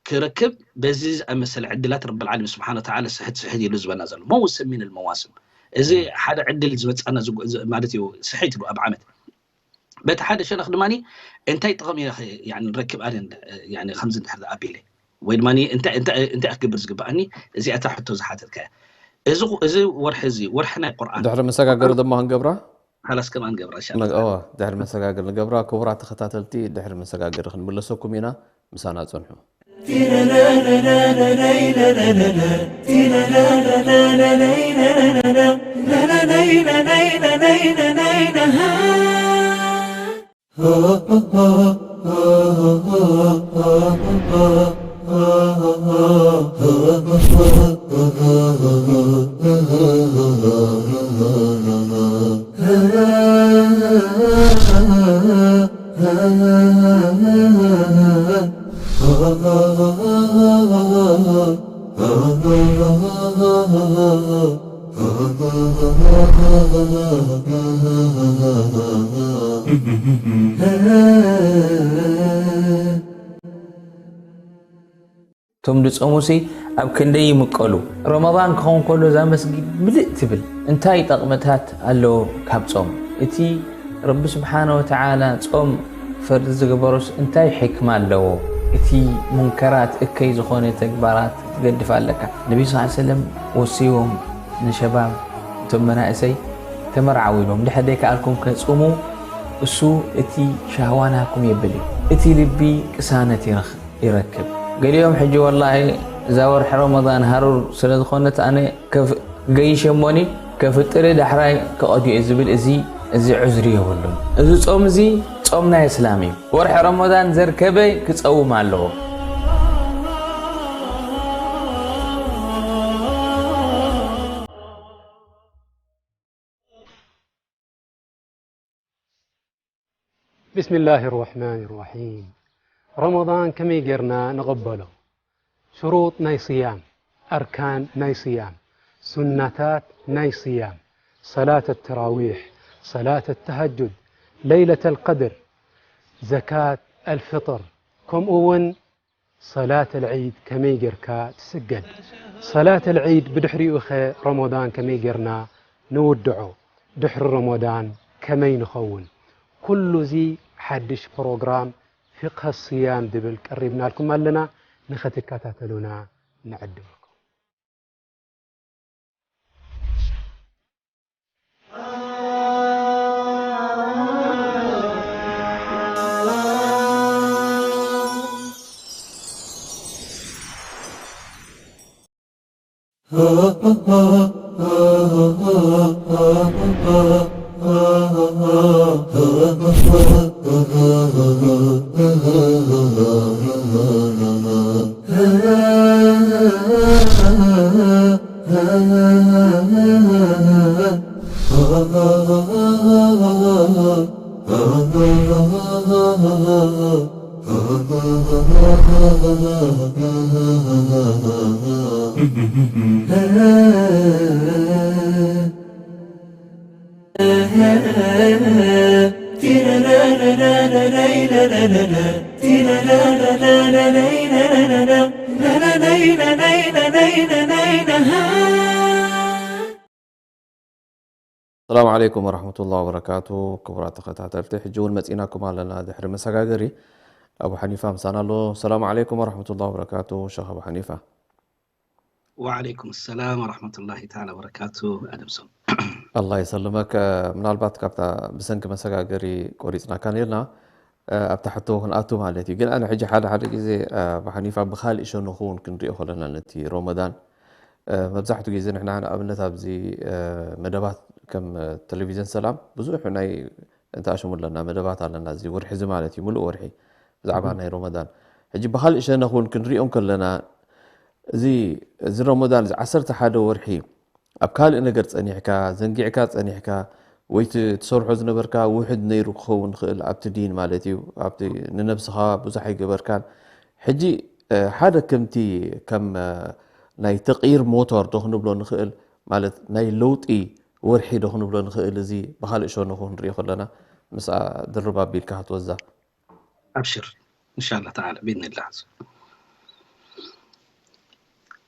ክረክብ በዚ ዝኣመሰለ ዕድላት ረብል ዓለሚን ስብሓን ወተዓላ ስሕት ስሕት ኢሉ ዝበና ዘሎ። መውስም ሚን ልመዋስም። እዚ ሓደ ዕድል ዝመጻና ዝጎ-፣ ዝ-፣ ማለት እዩ፣ ስሕት ኢሉ ኣብ ዓመት። በቲ ሓደ ሸነኽ ድማ እንታይ ጥቕሚ ኢኻ፣ ያኒ፣ ንረክብ ኣነ እንደ-፣ ያኒ፣ ከምዚ እንድሕር ኣቢለ? ወይ ድማ እንታይ፣ እንታይ፣ እንታይ ክገብር ዝግብኣኒ? እዚኣ እታ ሕቶ ዝሓተትካያ። እዚ፣ እዚ ወርሒ እዚ፣ ወርሒ ናይ ቁርኣን። ድሕሪ መሰጋገሪ ድማ ክንገብራ? ሓላስ ከማን ገብራ ኢንሻ ኣላህ። ድሕሪ መሰጋገር ንገብራ። ክቡራት ተኸታተልቲ፣ ድሕሪ መሰጋገር ክንምለሰኩም ኢና። ምሳና ጽንሑ። እቶም ድጾሙሲ ኣብ ክንደይ ይምቀሉ። ረመዳን ክኸውን ከሎ እዛ መስጊድ ምልእ ትብል። እንታይ ጠቕምታት ኣለዎ ካብ ጾም? እቲ ረቢ ስብሓነ ወተዓላ ጾም ፈርዲ ዝገበሮስ እንታይ ሕክማ ኣለዎ? እቲ ሙንከራት እከይ ዝኾነ ተግባራት ትገድፍ ኣለካ። ነቢ ስ ሰለም ወሲዎም ንሸባብ እቶም መናእሰይ ተመርዓው ኢሎም ድሕር ደይከኣልኩም ከጽሙ እሱ እቲ ሻህዋ ናኩም የብል እዩ። እቲ ልቢ ቅሳነት ይረኽብ ይረክብ። ገሊኦም ሕጂ ወላሂ እዛ ወርሒ ረመዳን ሃሩር ስለ ዝኾነት ኣነ ገይሸሞኒ ከፍጥሪ ዳሕራይ ክቐድዮ ዝብል እዚ እዚ ዕዝሪ የብሉን። እዚ ጾም እዚ ጾም ናይ እስላም እዩ። ወርሒ ረመዳን ዘርከበ ክጸውም ኣለዎ። بسم الله الرحمن الرحيم. ረመዳን ከመይ ጌርና ንቐበሎ? ሽሩጥ ናይ ስያም፣ ኣርካን ናይ ስያም፣ ሱናታት ናይ ስያም፣ ሰላት ተራዊሕ፣ ሰላት ተሃጁድ፣ ለይለት ኣልቀድር፣ ዘካት ኣልፍጥር፣ ከምኡ እውን ሰላት ኣልዒድ ከመይ ጌርካ ትስገድ? ሰላት ኣልዒድ ብድሕሪኡ ኸ ረመዳን ከመይ ጌርና ንውድዖ? ድሕሪ ረመዳን ከመይ ንኸውን? ኩሉ እዚ ሓድሽ ፕሮግራም ፊቅሀ ስያም ዝብል ቀሪብናልኩም ኣለና። ንኽትከታተሉና ንዕድመኩም። ሰላም ዓለይኩም ወረሕመቱላሂ ወበረካቱ። ክቡራት ተኸታተልቲ፣ ሕጂ እውን መፂናኩም ኣለና ድሕሪ መሰጋገሪ። ኣቡ ሓኒፋ ምሳና ኣሎ። ሰላም ዓለይኩም ወረሕመቱላሂ ወበረካቱ ሸኽ ኣቡ ሓኒፋ። ወዓለይኩም ሰላም ወረሕመቱላሂ ተዓላ ወበረካቱ። ኣደምሶም። ኣላህ ይሰልመክ። ምናልባት ካብታ ብሰንኪ መሰጋገሪ ቆሪፅናካ ነርና ኣብታ ሕቶ ክንኣቱ ማለት እዩ። ግን ኣነ ሕጂ ሓደ ሓደ ግዜ ኣቡ ሓኒፋ ብካልእ ሸነኹ እውን ክንሪኦ ከለና ነቲ ሮመዳን መብዛሕትኡ ግዜ ንሕና ንኣብነት ኣብዚ መደባት ከም ቴሌቪዝን ሰላም ብዙሕ ናይ እንተኣሽሙ ኣለና መደባት ኣለና። እዚ ወርሒ እዚ ማለት እዩ፣ ሙሉእ ወርሒ ብዛዕባ ናይ ሮመዳን። ሕጂ ብካልእ ሸነኽ እውን ክንሪኦ ከለና እዚ እዚ ሮመዳን እዚ ዓሰርተ ሓደ ወርሒ ኣብ ካልእ ነገር ጸኒሕካ፣ ዘንጊዕካ ጸኒሕካ፣ ወይ እቲ ትሰርሖ ዝነበርካ ውሕድ ነይሩ ክኸውን ይኽእል ኣብቲ ዲን ማለት እዩ። ኣብቲ ንነብስኻ ብዙሕ ኣይገበርካን። ሕጂ ሓደ ከምቲ ከም ናይ ተቕይር ሞቶር ዶ ክንብሎ ንኽእል፣ ማለት ናይ ለውጢ ወርሒ ዶ ክንብሎ ንኽእል፣ እዚ ብኻልእ ሸነኹ ክንሪኦ ከለና ምስኣ ድርብ ኣቢልካ ክትወዛ። ኣብሽር እንሻላ ተዓላ ብኢድኒላ።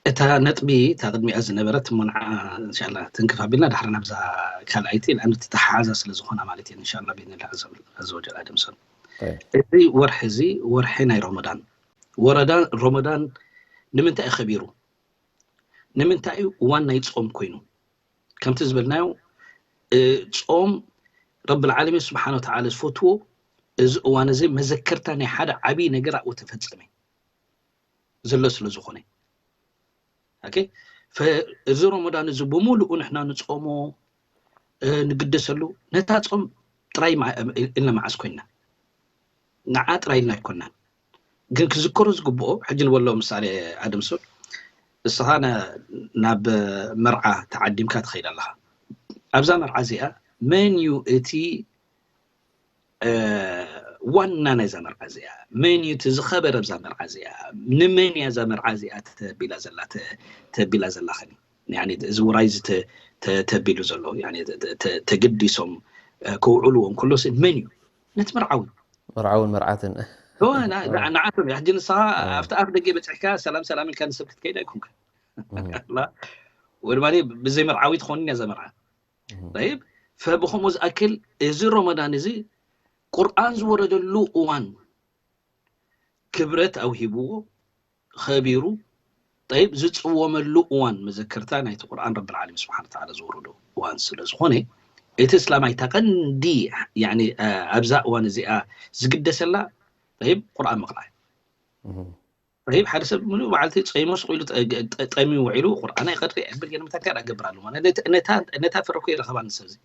እታ ነጥቢ እታ ቅድሚኣ ዝነበረት እሞ ንዓ እንሻላ ትንክፍ ኣቢልና ዳሕሪ ናብዛ ካልኣይቲ ልኣኑ ተተሓሓዛ ስለ ዝኾና ማለት እየን። እንሻላ ብኢድኒላ ኣዘ ወጀል ኣደምሰን። እዚ ወርሒ እዚ ወርሒ ናይ ሮመዳን። ወረዳን ሮመዳን ንምንታይ እዩ ከቢሩ? ንምንታይ እዩ እዋን ናይ ጾም ኮይኑ? ከምቲ ዝበልናዮ ጾም ረብል ዓለሚን ስብሓን ወተዓላ ዝፈትዎ እዚ እዋን እዚ መዘከርታ ናይ ሓደ ዓብዪ ነገር ኣብኡ ተፈጸመ ዘሎ ስለ ዝኾነ፣ ኦኬ፣ ፈ-፣ እዚ ረመዳን እዚ ብምሉኡ ንሕና ንጾሞ፣ እ፣ ንግደሰሉ፣ ነታ ጾም ጥራይ ማ-፣ ኢልና መዓስ ኮይና? ንዓ ጥራይ ኢልና ኣይኮናን። ግን ክዝከሩ ዝግብኦ፣ ሕጂ ንበሎ ምሳሌ ኣደምሶን፣ ንስኻ ና-፣ ናብ መርዓ ተዓዲምካ ትኸይድ ኣለኻ። ኣብዛ መርዓ እዚኣ መን እዩ እቲ፣ እ፣ ዋና ናይዛ መርዓ እዚኣ? መን እዩ እቲ ዝኸበረ ኣብዛ መርዓ እዚኣ? ንመን እያ እዛ መርዓ እዚኣ ተቢላ ዘላ፣ ተ-፣ ተቢላ ዘላኸኒ? ያኒ እዚ ውራይ እዚ ተ-፣ ተ-፣ ተቢሉ ዘሎ፣ ያኒ ተ-፣ ተ-፣ ተ-፣ ተገዲሶም፣ እ፣ ከውዕልዎ እንከሎ ሲ መን እዩ? ነቲ መርዓዊ። መርዓውን መርዓትን። እወ፣ ና-፣ ና-፣ ንዓቶም እዩ። ሕጂ ንስኻ እወ። ኣብቲ ኣፍ ደገ በጺሕካ ሰላም ሰላም ኢልካ ንሰብ ክትከይድ ኣይኮንካ። እህ። ላ-፣ ወይ ድማ ብዘይ መርዓዊ ትኾንን እያ እዛ መርዓ። እህ። ጠይብ፣ ፈብኸምኡ ዝኣክል እዚ ረመዳን እዚ ቁርኣን ዝወረደሉ እዋን ክብረት ኣውሂብዎ፣ ኸቢሩ፣ ጠይብ፣ ዝጽወመሉ እዋን መዘከርታ ናይቲ ቁርኣን ረብል ዓለሚን ስብሓን ወተዓላ ዝወረዶ እዋን ስለ ዝኾነ፣ እቲ እስላማይ እታ ቀንዲ፣ ያኒ፣ እ፣ ኣብዛ እዋን እዚኣ ዝግደሰላ፣ ጠይብ፣ ቁርኣን ምቕራእ እዩ። እህ። ጠይብ፣ ሓደ ሰብ ምሉእ መዓልቲ ጸይሙ ስቕ ኢሉ ጠ-፣ ጠ-፣ ጠምዩ ውዒሉ ቁርኣን ኣይቀሪ፣ ኣይብል፣ ገለ መታን ካልእ ኣገብር ኣሎ ማለት ነቲ-፣ ነታ፣ ነታ ፍረ እኮ ይረኸባ ንሰብ እዚ።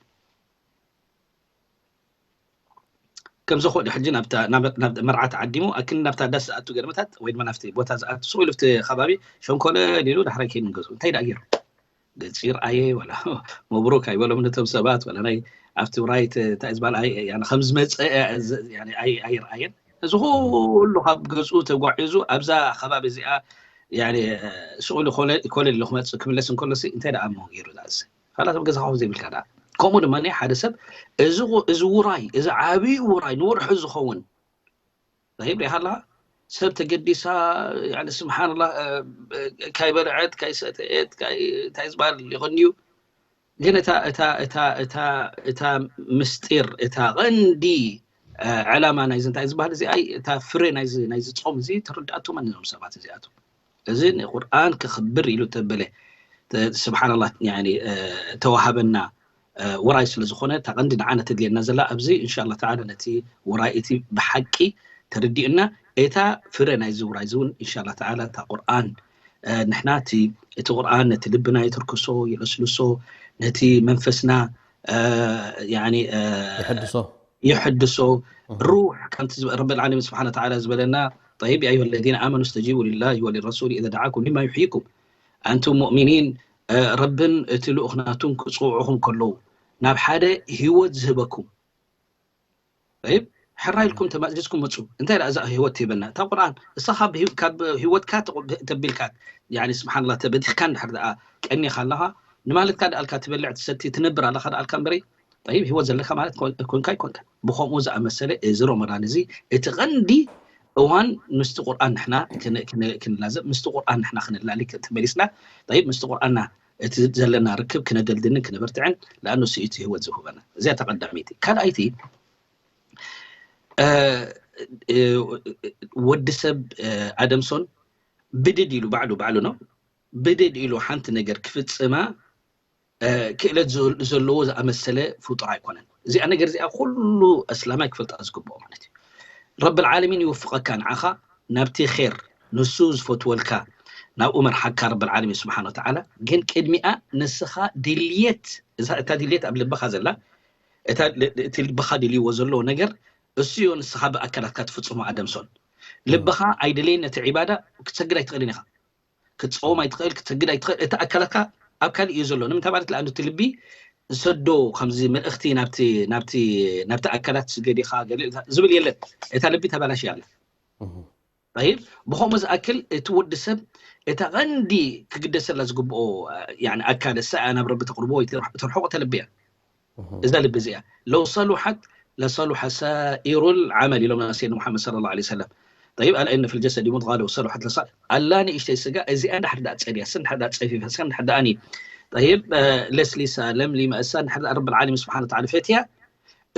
ከም ዝኾነ ሕጂ ናብታ፣ ናብ፣ ናብ መርዓ ተዓዲሙ፣ ኣክን ናብታ ዳስ ዝኣቱ ገርመታት ወይ ድማ ናብቲ ቦታ ዝኣቱ፣ ስቕ ኢሉ ኣብቲ ከባቢ ሸንኮለል ኢሉ ዳሕራይ ከይዱ ንገዝኡ። እንታይ ደኣ ገይሩ? ገጹ ይርኣየ፣ ወላ መብሩክ ኣይበሎም ነቶም ሰባት፣ ወላ ናይ ኣብቲ ውራይ ተ-፣ እንታይ ዝበሃል ኣይ-፣ ያኒ ከም ዝመጸ፣ እ፣ ዝ-፣ ያኒ ኣይ-፣ ኣይርኣየን። እዚ ኩሉ ካብ ገዝኡ ተጓዒዙ ኣብዛ ከባቢ እዚኣ፣ ያኒ፣ እ፣ ስቕ ኢሉ ኮለ-፣ ኮለል ኢሉ ክመጽእ፣ ክምለስ እንከሎሲ እንታይ ደኣ እሞ ገይሩ ደኣ እዚ? ካላስ ኣብ ገዛኻ ኮፍ ዘይብልካ ደኣ። ከምኡ ድማ ሓደ ሰብ እዚ ቁ-፣ እዚ ውራይ፣ እዚ ዓብዪ ውራይ ንወርሒ ዝኸውን፣ ጠይብ፣ ሪኢኻ ኣለኻ? ሰብ ተገዲሳ፣ ያኒ፣ ስብሓንላህ፣ እ፣ እ፣ ካይበልዐት፣ ካይሰተየት፣ ካይ-፣ እንታይ ዝበሃል ይኾን እዩ? ግን እታ፣ እታ፣ እታ፣ እታ፣ እታ ምስጢር፣ እታ ቐንዲ፣ እ፣ ዕላማ ናይዚ እንታይ ዝበሃል እዚ ኣይ፣ እታ ፍረ ናይዚ፣ ናይዚ ጾም እዚ ተረዳእቶም እዞም ሰባት እዚኣቶም። እዚ ንቁርኣን ክኽብር ኢሉ ተበለ፣ ተ-፣ ስብሓንላህ፣ ያኒ፣ እ፣ ተዋሃበና፣ እ፣ ውራይ ስለ ዝኾነ፣ እታ ቀንዲ ንዓና ተድልየና ዘላ ኣብዚ፣ እንሻላ ተዓላ፣ ነቲ ውራይ እቲ ብሓቂ ተረዲእና፣ እታ ፍረ ናይዚ ውራይ እዚ እውን፣ እንሻላ ተዓላ፣ እታ ቁርኣን፣ እ፣ ንሕና እቲ፣ እቲ ቁርኣን ነቲ ልብና የተርክሶ፣ የለስልሶ፣ ነቲ መንፈስና፣ እ፣ ያኒ፣ እ፣ ይሕድሶ። ይሕድሶ። እህ። ሩሕ፣ ከምቲ ዝብ-፣ ረብል ዓለሚን ስብሓነ ወተዓላ ዝበለና፣ ጠይብ፣ ያ ኣዩሃ ለዚነ ኣመኑ እስተጂቡ ሊላሂ ወሊረሱሊ ኢዛ ደዓኩም ሊማ ዩሕይኩም። ኣንቱም ሙእሚኒን፣ እ፣ ረብን እቲ ልኡኽ ናቱን ክጽውዑኹም ከለዉ፣ ናብ ሓደ ህይወት ዝህበኩም። ጠይብ፣ ሕራይ ኢልኩም ተማእዚዝኩም ምጹ። እንታይ ደኣ እዛ ህይወት ትህበና? እታ ቁርኣን፣ እሳ ካብ ህይወ-፣ ካብ ህይወትካ ተቆ-፣ ተቢልካ፣ ያኒ፣ ስብሓንላህ፣ ተበዲኽካ እንድሕር ደኣ ቀኒኻ ኣለኻ፣ ንማለትካ ደኣልካ ትበልዕ፣ ትሰቲ፣ ትነብር ኣለኻ ደኣልካ እምበሪ፣ ጠይብ፣ ህይወት ዘለካ ማለት ኮን-፣ ኮንካ ኣይኮንካ። ብኸምኡ ዝኣመሰለ፣ እዚ ረመዳን እዚ፣ እቲ ቐንዲ እዋን ምስቲ ቁርኣን ንሕና ክን-፣ ክን-፣ ክንላዘብ፣ ምስቲ ቁርኣን ንሕና ክንላሊ፣ ተመሊስና፣ ጠይብ፣ ምስቲ ቁርኣንና እቲ ዘለና ርክብ ክነደልድልን ክነበርትዕን፣ ለኣኑ እሱ እቲ ህይወት ዝህበና። እዚኣ እታ ቀዳመይቲ። ካልኣይቲ፣ እ፣ እ፣ ወዲ ሰብ፣ እ፣ ኣደምሶን ብድድ ኢሉ፣ ባዕሉ፣ ባዕሉ ነው፣ ብድድ ኢሉ ሓንቲ ነገር ክፍጽማ፣ እ፣ ክእለት ዘ-፣ ዘለዎ ዝኣመሰለ ፍጡር ኣይኮነን። እዚኣ ነገር እዚኣ ኩሉ ኣስላማይ ክፈልጣ ዝግብኦ ማለት እዩ። ረብል ዓለሚን ይወፍቐካ ንዓኻ ናብቲ ኼር ንሱ ዝፈትወልካ ናብኡ መርሓካ ረብል ዓለሚን ስብሓን ወተዓላ። ግን ቅድሚኣ ንስኻ ድልየት፣ እዛ፣ እታ ድልየት ኣብ ልብኻ ዘላ፣ እታ ል-፣ እቲ ልብኻ ድልይዎ ዘሎ ነገር እሱ እዮ ንስኻ ብኣካላትካ ትፍጽሞ ኣደምሶን። እም። ልብኻ ኣይደለየን ነቲ ዒባዳ ክትሰግድ ኣይትኽእልን ኢኻ። ክትጸውም ኣይትኽእል፣ ክትሰግድ ኣይትኽእል። እቲ ኣካላትካ ኣብ ካልእ እዩ ዘሎ። ንምንታይ ማለት ለኣንዱ እቲ ልቢ ዝሰዶ ከምዚ መልእኽቲ ናብቲ፣ ናብቲ፣ ናብቲ ኣካላት ስገድ ኢኻ፣ ገለ ኢኻ ዝብል የለን። እታ ልቢ ተበላሽያ ኣላ። እህ። ጠይብ፣ ብኸምኡ ዝኣክል እቲ ወዲ ሰብ እታ ቐንዲ ክግደሰላ ዝግብኦ፣ ያኒ፣ ኣካል እሳ እያ ናብ ረቢ ተቕርቦ ወይ ተርሕ-፣ ተርሕቆ እታ ልቢ እያ። እህ። እዛ ልቢ እዚኣ፣ ለው ሰሉሐት ለሰሉሐ ሳኢሩል ዓመል ኢሎም ሰይድና ሙሓመድ ሰለላሁ ዐለይሂ ወሰለም። ጠይብ፣ ኣላ ኢነ ፊል ጀሰዲ ሙድጋ ለው ሰሉሐት ለሳ-፣ ኣላ ንእሽተይ ስጋ እዚኣ እንድሕር ደኣ ጸድያ፣ እሳ እንድሕር ደኣ ጸፊፋ፣ እሳ እንድሕር ደኣ፣ ጠይብ፣ እ፣ ለስሊሳ፣ ለምሊማ፣ እሳ እንድሕር ደኣ ረብል ዓለሚን ስብሓነ ወተዓላ ፈትያ፣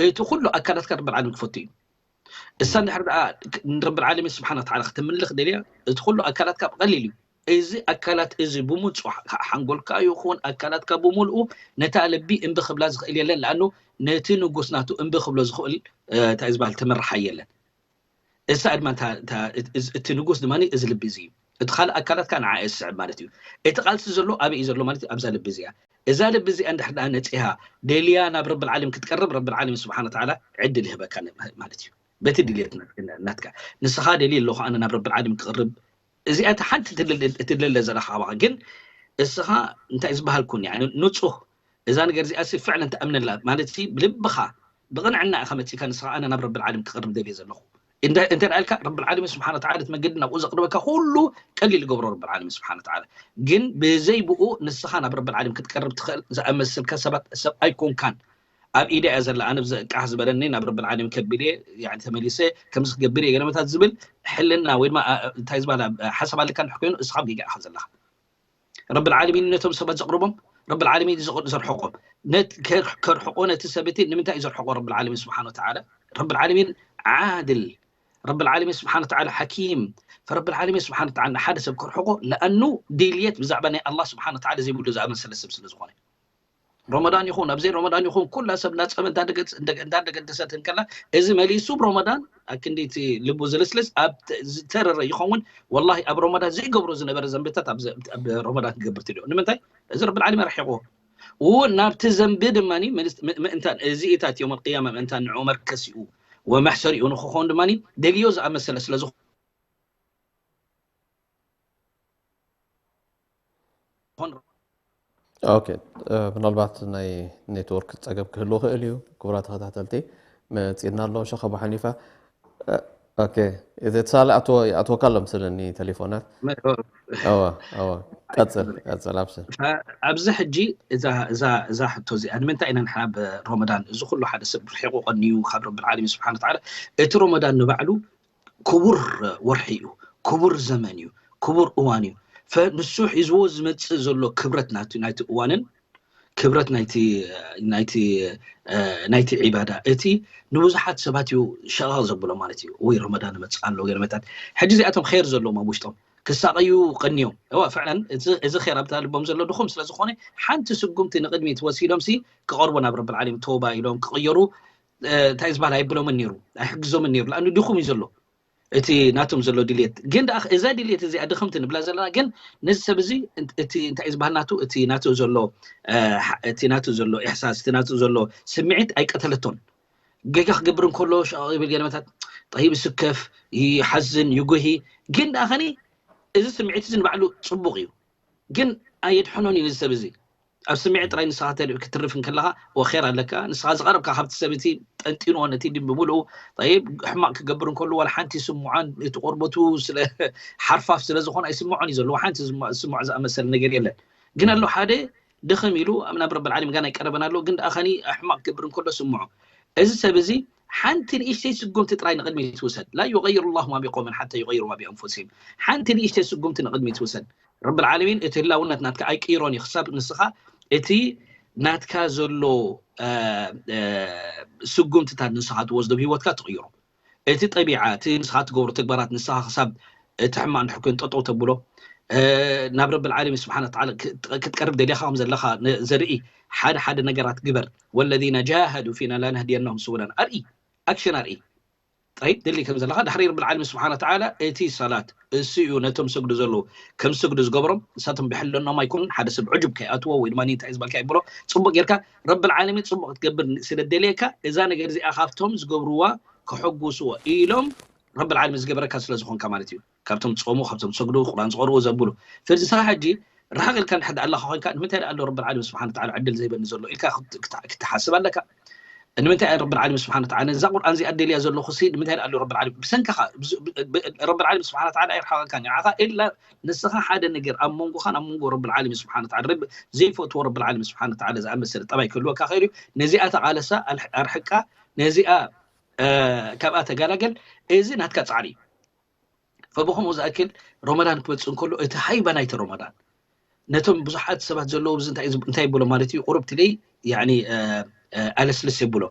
እቲ ኩሉ ኣካላትካ ረብል ዓለሚን ክፈቱ እዩ። እሳ እንድሕር ደኣ ንረብል ዓለሚን ስብሓነ ወተዓላ ከተምልኽ ደልያ፣ እቲ ኩሉ ኣካላትካ ብቐሊል እዩ። እዚ ኣካላት እዚ ብምፁ ሓንጎልካ ይኹን ኣካላትካ ብምልኡ ነታ ልቢ እምቢ ክብላ ዝኽእል የለን። ለኣኑ ነቲ ንጉስ ናቱ እምቢ ክብሎ ዝኽእል እንታይ ዝበሃል ተመርሓይ የለን። እሳ ድማ እቲ ንጉስ ድማ እዚ ልቢ እዚ እዩ። እቲ ካልእ ኣካላትካ ንዓ እየ ዝስዕብ ማለት እዩ። እቲ ቃልሲ ዘሎ ኣበይ እዩ ዘሎ ማለት ኣብዛ ልቢ እዚኣ። እዛ ልቢ እዚኣ እንድሕር ደኣ ነፂሃ ደልያ ናብ ረብል ዓለም ክትቀርብ ረብል ዓለም ስብሓን ወተዓላ ዕድል ይህበካ ማለት እዩ። በቲ ድልየት ናትካ ንስኻ ደልየ ኣለኹ ኣነ ናብ ረብል ዓለም ክቕርብ። እዚኣ እቲ ሓንቲ ትልለ ዘለኻ ባኻ ግን እስኻ እንታይ ዝበሃልኩን ንፁህ እዛ ነገር እዚኣ ሲ ፍዕለን ትኣምነላ ማለት ሲ ብልብኻ ብቕንዕና ኢኻ መፂእካ ንስኻ ኣነ ናብ ረብል ዓለም ክቕርብ ደልየ ዘለኹ እንተ ኢልካ ረብል ዓለሚን ስብሓን ወተዓላ እቲ መገዲ ናብኡ ዘቕርበካ ኩሉ ቀሊል ይገብሮ ረብል ዓለሚን ስብሓን ወተዓላ። ግን ብዘይ ብኡ ንስኻ ናብ ረብል ዓለሚን ክትቀርብ ትኽእል ዝኣመስልካ ሰባት ሰብ ኣይኮንካን። ኣብ ኢደ እያ ዘላ ኣነ ብዚ ቃሕ ዝበለኒ ናብ ረብል ዓለሚን ከቢል እየ ተመሊሰ ከምዚ ክገብር እየ ገለመታት ዝብል ሕልና ወይ ድማ እንታይ ዝበሃል ሓሳብ ኣለካ እንድሕር ኮይኑ እስኻ ኣብ ጌጋ ኢኻ ዘለኻ። ረብል ዓለሚን ነቶም ሰባት ዘቕርቦም ረብል ዓለሚን ዘርሕቆም። ከርሕቆ ነቲ ሰብቲ ንምንታይ እዩ ዘርሕቆ ረብል ዓለሚን ስብሓን ወተዓላ? ረብል ዓለሚን ዓድል ረብል ዓለሚን ስብሓን ወተዓላ ሓኪም። ረብል ዓለሚን ስብሓን ወተዓላ ንሓደ ሰብ ከርሕቆ ለኣኑ ድልየት ብዛዕባ ናይ ኣላህ ስብሓን ወተዓላ ዘይብሉ ዝኣመሰለ ሰብ ስለ ዝኾነ። ረመዳን ይኹን ኣብዘይ ረመዳን ይኹን ኩላ ሰብ እናፀመ እንዳደገደሰት እንከላ እዚ መሊሱ ብ ረመዳን ኣክንዲቲ ልቡ ዝልስልስ ኣብ ዝተረረ ይኸውን። ወላሂ ኣብ ረመዳን ዘይገብሮ ዝነበረ ዘንብታት ኣብ ረመዳን ክገብር ትልዮ ንምንታይ? እዚ ረብል ዓለሚን ኣርሒቑዎ። ናብቲ ዘንቢ ድማ ምእንታን እዚ ኢታት ዮም ኣልቅያማ ምእንታን ንዑ መርከሲኡ ወመሕሰሪኡ ንክኾን ድማ ደልዮ ዝኣመሰለ ስለ ዝኾን ኦኬ፣ ምናልባት ናይ ኔትወርክ ፀገም ክህልዎ ክእል እዩ። ክቡራት ተኸታተልቲ መፂና ኣሎ ሸኸ ሓኒፋ። ኦኬ፣ እቲ ሳለ ኣትወካ ኣሎ ምስለኒ ቴሌፎናት። እወ እወ፣ ቀፅል ቀፅል ኣብስር። ኣብዚ ሕጂ እዛ ሕቶ እዚኣ ንምንታይ ኢና ንሕና ብሮመዳን እዚ ኩሉ ሓደ ሰብ ርሒቑ ቀንዩ ካብ ረብል ዓለሚን ስብሓን ወተዓላ እቲ ሮመዳን ንባዕሉ ክቡር ወርሒ እዩ፣ ክቡር ዘመን እዩ፣ ክቡር እዋን እዩ። ንሱ ሒዝዎ ዝመፅእ ዘሎ ክብረት ናይቲ እዋንን ክብረት ናይቲ ዒባዳ እቲ ንብዙሓት ሰባት እዩ ሸቐቕ ዘብሎ ማለት እዩ። ወይ ረመዳን ይመፅእ ኣሎ ገለመታት ሕጂ እዚኣቶም ኸይር ዘለዎም ኣብ ውሽጦም ክሳቐዩ ቀንዮም እዋ ፍዕለን እዚ ኸይር ኣብታ ልቦም ዘሎ ድኹም ስለ ዝኾነ ሓንቲ ስጉምቲ ንቕድሚት ወሲዶም ሲ ክቐርቡ ናብ ረብል ዓለሚን ተውባ ኢሎም ክቕየሩ እንታይ ዝበሃል ኣይብሎምን ነይሩ ኣይሕግዞምን ነይሩ ለኣኑ ድኹም እዩ ዘሎ እቲ ናቶም ዘሎ ድልየት ግን ደኣ እዛ ድልየት እዚኣ ድኽምቲ ንብላ ዘለና ግን ነዚ ሰብ እዚ እቲ እንታይ ዝበሃል ናቱ እቲ ናቱ ዘሎ እቲ ናቱ ዘሎ ኢሕሳስ እቲ ናቱ ዘሎ ስምዒት ኣይቀተለቶን። ጌጋ ክገብር እንከሎ ሸቕ ይብል ገለመታት ጠይብ ስከፍ ይሓዝን ይጎሂ ግን ደኣ ኸኒ እዚ ስምዒት እዚ ንባዕሉ ፅቡቕ እዩ ግን ኣየድሕኖን እዩ ነዚ ሰብ እዚ ኣብ ስምዒት ጥራይ ንስኻ ተሪፍ ክትርፍ እንከለኻ ወኼር ኣለካ ንስኻ ዝቐረብካ ካብቲ ሰብ እቲ ጠንጢንዎ ነቲ ድን ብምልኡ ጠይብ ሕማቕ ክገብር እንከሉ ዋላ ሓንቲ ስምዖን እቲ ቆርበቱ ስለ ሓርፋፍ ስለ ዝኾነ ኣይስምዖን እዩ ዘለዎ ሓንቲ ስምዖ ዝኣመሰለ ነገር የለን ግን ኣሎ ሓደ ድኽም ኢሉ ኣብ ናብ ረብል ዓለሚን ጋና ይቀረበን ኣሎ ግን ደኣ ኸኒ ሕማቕ ክገብር እንከሎ ስምዖ እዚ ሰብ እዚ ሓንቲ ንእሽተይ ስጉምቲ ጥራይ ንቕድሚት ትውሰድ ላ ዩغይሩ ላሁ ማ ቢቆምን ሓታ ዩغይሩ ማ ቢኣንፉሲም ሓንቲ ንእሽተይ ስጉምቲ ንቕድሚት ትውሰድ ረብል ዓለሚን እቲ ህላውነት ናትካ ኣይቅይሮን እዩ ክሳብ ንስኻ እቲ ናትካ ዘሎ ስጉምትታት ንስኻ ትወስዶ ብሂወትካ ትቕይሮ እቲ ጠቢዓ እቲ ንስኻ ትገብሮ ተግባራት ንስኻ ክሳብ እቲ ሕማቕ እንድሕር ኮይኑ ጠጠው ተብሎ ናብ ረብል ዓለሚን ስብሓን ወተዓላ ክትቀርብ ደሊኻ ከም ዘለኻ ዘርኢ ሓደ ሓደ ነገራት ግበር ወለዚነ ጃሃዱ ፊና ላነህድየናሁም ስቡለና ኣርኢ ኣክሽን ኣርኢ ጠይብ ደሊ ከም ዘለኻ ዳሕሪ ረብል ዓለሚን ስብሓን ወተዓላ እቲ ሰላት እሱ እዩ ነቶም ሰግዱ ዘለዉ ከም ሰግዱ ዝገብሮም ንሳቶም ብሕልኖም ኣይኮኑን ሓደ ሰብ ዕጁብ ከይኣትዎ ወይ ድማ እንታይ ዝበልካ ይብሎ ፅቡቅ ጌርካ ረብል ዓለሚን ፅቡቅ ክትገብር ስለ ደልየካ እዛ ነገር እዚኣ ካብቶም ዝገብርዋ ከሐጉስዎ ኢሎም ረብል ዓለሚን ዝገበረካ ስለ ዝኾንካ ማለት እዩ ካብቶም ዝፀሙ ካብቶም ዝሰግዱ ቁርኣን ዝቐርኡ ዘብሉ ፍልዚ ስኻ ሕጂ ርሓቕ ኢልካ እንድሕር ኣለኻ ኮይንካ ንምንታይ ኣሎ ረብል ዓለሚን ስብሓን ወተዓላ ዕድል ዘይበኒ ዘሎ ኢልካ ክትሓስብ ኣለካ ንምንታይ ኣነ ረብል ዓለሚን ስብሓን ወተዓላ ነዛ ቁርኣን እዚኣ ደልያ ዘለኹ ሲ ንምንታይ ኣሎ ረብል ዓለሚን ብሰንክኻ ረብል ዓለሚን ስብሓን ወተዓላ ኣይርሓቐካ ንዓኻ ኢላ ንስኻ ሓደ ነገር ኣብ መንጎኻን ኣብ መንጎ ረብል ዓለሚን ስብሓን ወተዓላ ዘይፈትዎ ረብል ዓለሚን ስብሓን ወተዓላ ዝኣመሰለ ጠባይ ክህልወካ ኽእል እዩ ነዚኣ ተቓለሳ ኣርሕቃ ነዚኣ ካብኣ ተጋላገል እዚ ናትካ ፃዕሪ እዩ ፈብኸምኡ ዝኣክል ሮመዳን ክመፅእ እንከሎ እቲ ሃይባ ናይቲ ሮመዳን ነቶም ብዙሓት ሰባት ዘለዉ እንታይ ይብሎ ማለት እዩ ቁሩብ ትለይ ኣለስልስ የብሎ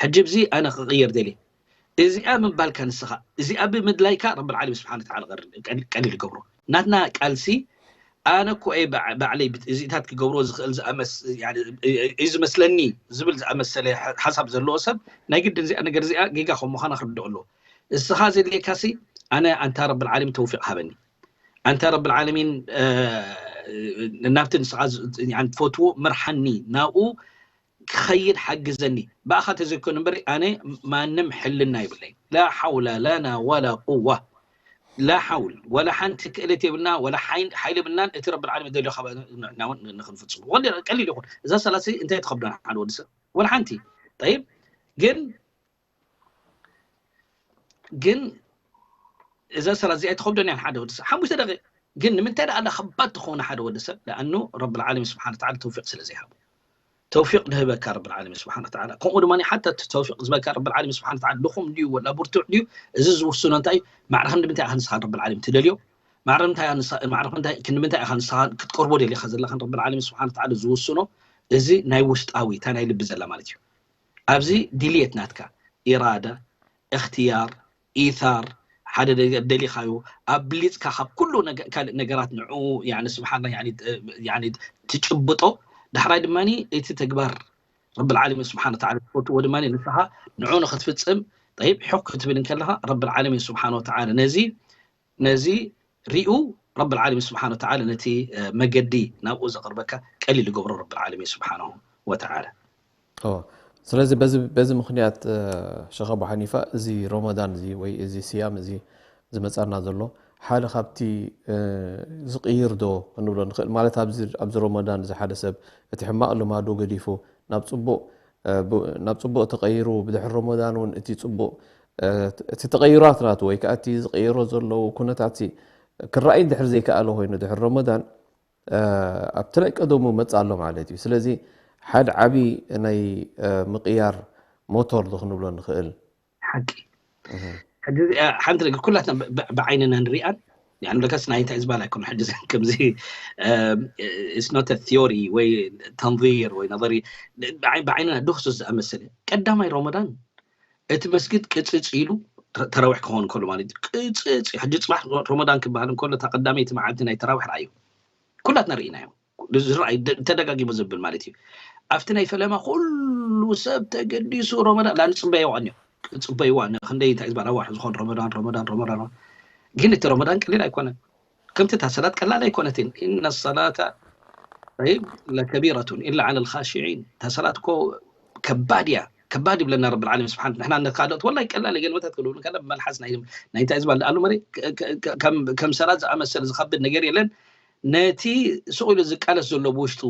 ሕጂ ብዚ ኣነ ክቕየር ደልየ እዚኣ ምባልካ ንስኻ እዚኣ ብምድላይካ ረብል ዓለሚን ስብሓን ወተዓላ ቀሊል ይገብሮ ናትና ቃልሲ ኣነ እኮ እየ ባዕ- ባዕለይ ብት- እዚታት ክገብሮ ዝኽእል ዝኣመስ- ያኒ፣ እዩ ዝመስለኒ ዝብል ዝኣመሰለ ሓ- ሓሳብ ዘለዎ ሰብ ናይ ግድን እዚኣ ነገር እዚኣ ጌጋ ከም ምዃና ክርድኦ ኣለዎ። እስኻ ዘድልየካሲ ኣነ ኣንታ ረብል ዓለሚን ተውፊቕ ሃበኒ፣ ኣንታ ረብል ዓለሚን ናብቲ ንስኻ ዝ- ያኒ ትፈትዎ ምርሓኒ ናብኡ ክኸይድ ሓግዘኒ። ብኣኻ ተዘይኮነ እምበሪ ኣነ ማንም ሕልና ይብለይ። ላ ሓውላ ለና ወላ ቁዋ ላ ሓውል ወላ ሓንቲ ክእለት የብልና ወላ ሓይል ሓይል የብልናን እቲ ረብል ዓለሚን ደልዮ ካብ ንሕና እውን ንክንፍጽሙ ወላ ቀሊል ይኹን እዛ ሰላሲ እንታይ ትኸብዶና ሓደ ወዲ ሰብ ወላ ሓንቲ። ጠይብ ግን ግን እዛ ሰላት እዚኣ ኣይትኸብዶን እያ ሓደ ወዲ ሰብ ሓሙሽተ ደቂ ግን ንምንታይ ደኣ ከባድ ትኾነ ሓደ ወዲ ሰብ ለኣኑ ረብል ዓለሚን ስብሓን ተዓላ ተውፊቅ ስለ ዘይሃቡ ተውፊቅ ንህበካ ረብል ዓለሚን ስብሓን ተዓላ ከምኡ ድማ ሓታ እቲ ተውፊቅ ዝበካ ረብል ዓለሚን ስብሓን ተዓላ ድኹም ድዩ ወላ ብርቱዕ ድዩ እዚ ዝውስኖ እንታይ እዩ ማዕረ ክንዲ ምንታይ ኢኻ ንስኻ ረብል ዓለሚን ትደልዮ ማዕረ ምንታይ ኢኻ ንስኻ- ማዕረ ክንዲ- ክንዲ ምንታይ ኢኻ ንስኻ ክትቀርቦ ደሊኻ ዘለኻን ረብል ዓለሚን ስብሓን ተዓላ ዝውስኖ እዚ ናይ ውሽጣዊ እታ ናይ ልቢ ዘላ ማለት እዩ ኣብዚ ድልየት ናትካ ኢራዳ እክትያር ኢታር ሓደ ነገር ደሊኻዮ ኣብሊፅካ ካብ ኩሉ ነገ- ካልእ ነገራት ንዕኡ ያኒ ስብሓላ ያኒ እ- ያኒ ትጭብጦ ዳሕራይ ድማ እቲ ተግባር ረብል ዓለሚን ስብሓን ወተዓላ ትፈትዎ ድማ ንስኻ ንዕኡ ንክትፍፅም ጠይብ ሕክ ክትብል እንከለኻ ረብል ዓለሚን ስብሓን ወተዓላ ነዚ ነዚ ሪኡ ረብል ዓለሚን ስብሓን ወተዓላ ነቲ እ፣ መገዲ ናብኡ ዘቕርበካ ቀሊል ይገብሮ ረብል ዓለሚን ስብሓንሁ ወተዓላ ኦ፣ ስለዚ በዚ በዚ ምክንያት እ፣ ሸኽ ኣቡ ሓኒፋ እዚ ሮመዳን እዚ ወይ እዚ ስያም እዚ ዝመፃና ዘሎ ሓደ ካብቲ እ፣ ዝቕይር ዶ ክንብሎ ንኽእል ማለት ኣብዚ ኣብዚ ሮመዳን እዚ ሓደ ሰብ እቲ ሕማቕ ልማዱ ገዲፉ ናብ ፅቡቕ እ፣ ብ- ናብ ፅቡቕ ተቐይሩ ብድሕሪ ሮመዳን እውን እቲ ፅቡቕ እ፣ እቲ ተቐይራት ናቱ ወይ ከዓ እቲ ዝቐይሮ ዘለዉ ኩነታት ሲ ክረኣይ እንድሕር ዘይከኣለ ኮይኑ ድሕሪ ሮመዳን ኣብቲ ናይ ቀደሙ መጽእ ኣሎ ማለት እዩ። ስለዚ ሓደ ዓቢ ናይ ምቕያር ሞቶር ዶ ክንብሎ ንኽእል። ሓቂ ሕጂ እዚኣ ሓንቲ ነገር ኩላትና ብ- ብ- ብዓይንና ንሪኣን ንብለካስ ናይ እንታይ ዝባል ኣይኮነ ሕጂ ከምዚ it's not a theory ወይ ተንظير ወይ ነظሪ ብዓይንና ድክሱስ ዝኣመሰለ ቀዳማይ ሮመዳን እቲ መስጊድ ቅፅፅ ኢሉ ተራዊሕ ክኸውን ከሎ ማለት እዩ። ቅፅፅ ሕጂ ፅባሕ ሮመዳን ክበሃል እንከሎ እታ ቀዳመይቲ መዓልቲ ናይ ተራዊሕ ርኣዩ ኩላትና ርኢናዮ ዝረኣይ ተደጋጊሙ ዘብል ማለት እዩ። ኣብቲ ናይ ፈለማ ኩሉ ሰብ ተገዲሱ ሮመዳን ላ ንፅበይዋ እኒኦ ፅበይዋ ክንደይ እንታይ ዝበሃል ኣዋሕ ዝኾን ሮመዳን ሮመዳን ሮመዳን ግን እቲ ሮመዳን ቀሊል ኣይኮነን። ከምቲ እታ ሰላት ቀላል ኣይኮነትን። إن الصلاة طيب لكبيرة إلا على الخاشعين እታ ሰላት እኮ ከባድ እያ ከባድ ይብለና ረብል ዓለሚን ስብሓን ንሕና ነካልኦት ወላይ ቀላል ገለመታት ክብሉ ከለ ብመልሓስ ናይ ናይ እንታይ ዝበሃል ኣሉ መሪ ከም ሰላት ዝኣመሰለ ዝኸብድ ነገር የለን። ነቲ ስቕ ኢሉ ዝቃለስ ዘሎ ብውሽጡ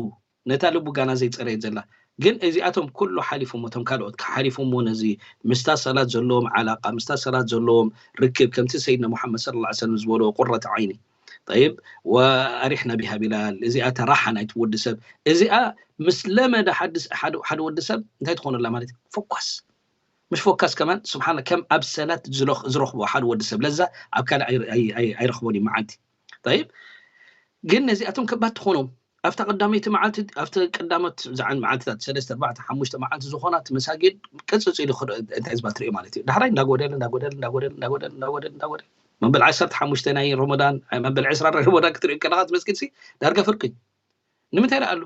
ነታ ልቡ ጋና ዘይፀረየት ዘላ ግን እዚኣቶም ኩሉ ሓሊፎሞ እቶም ካልኦት ሓሊፎሞ ነዚ ምስታ ሰላት ዘለዎም ዓላቃ ምስታ ሰላት ዘለዎም ርክብ ከምቲ ሰይድና ሙሓመድ صلى الله عليه وسلم ዝበሎ ቁረት ዓይኒ طيب وأرحنا بها بلال እዚኣ እታ ራሓ ናይቲ ወዲ ሰብ እዚኣ ምስ ለመደ ሓደ ወዲ ሰብ እንታይ ትኾነላ ማለት እዩ focus مش focus كمان سبحان الله ከም ኣብ ሰላት ዝረኽቦ ሓደ ወዲ ሰብ ለዛ ኣብ ካልእ ኣይረኽቦን እዩ መዓልቲ طيب ግን ነዚኣቶም ከባድ ትኾኖም ኣብታ ቀዳመይቲ መዓልቲ ኣብቲ ቀዳሞት ዝዓን መዓልትታት ሰለስተ ኣርባዕተ ሓሙሽተ መዓልቲ ዝኾና እቲ መሳጊድ ቅፅፅ ኢሉ እንታይ ዝባ ትሪኦ ማለት እዩ ዳሕራይ እንዳጎደል እንዳጎደል እንዳጎደል እንዳጎደል እንዳጎደል እንዳጎደል መበል ዓሰርተ ሓሙሽተ ናይ ሮመዳን መበል ዕስራ ናይ ሮመዳን ክትሪኦ ከለካ እቲ መስጊድ ሲ ዳርጋ ፍርቂ ንምንታይ ደኣሉ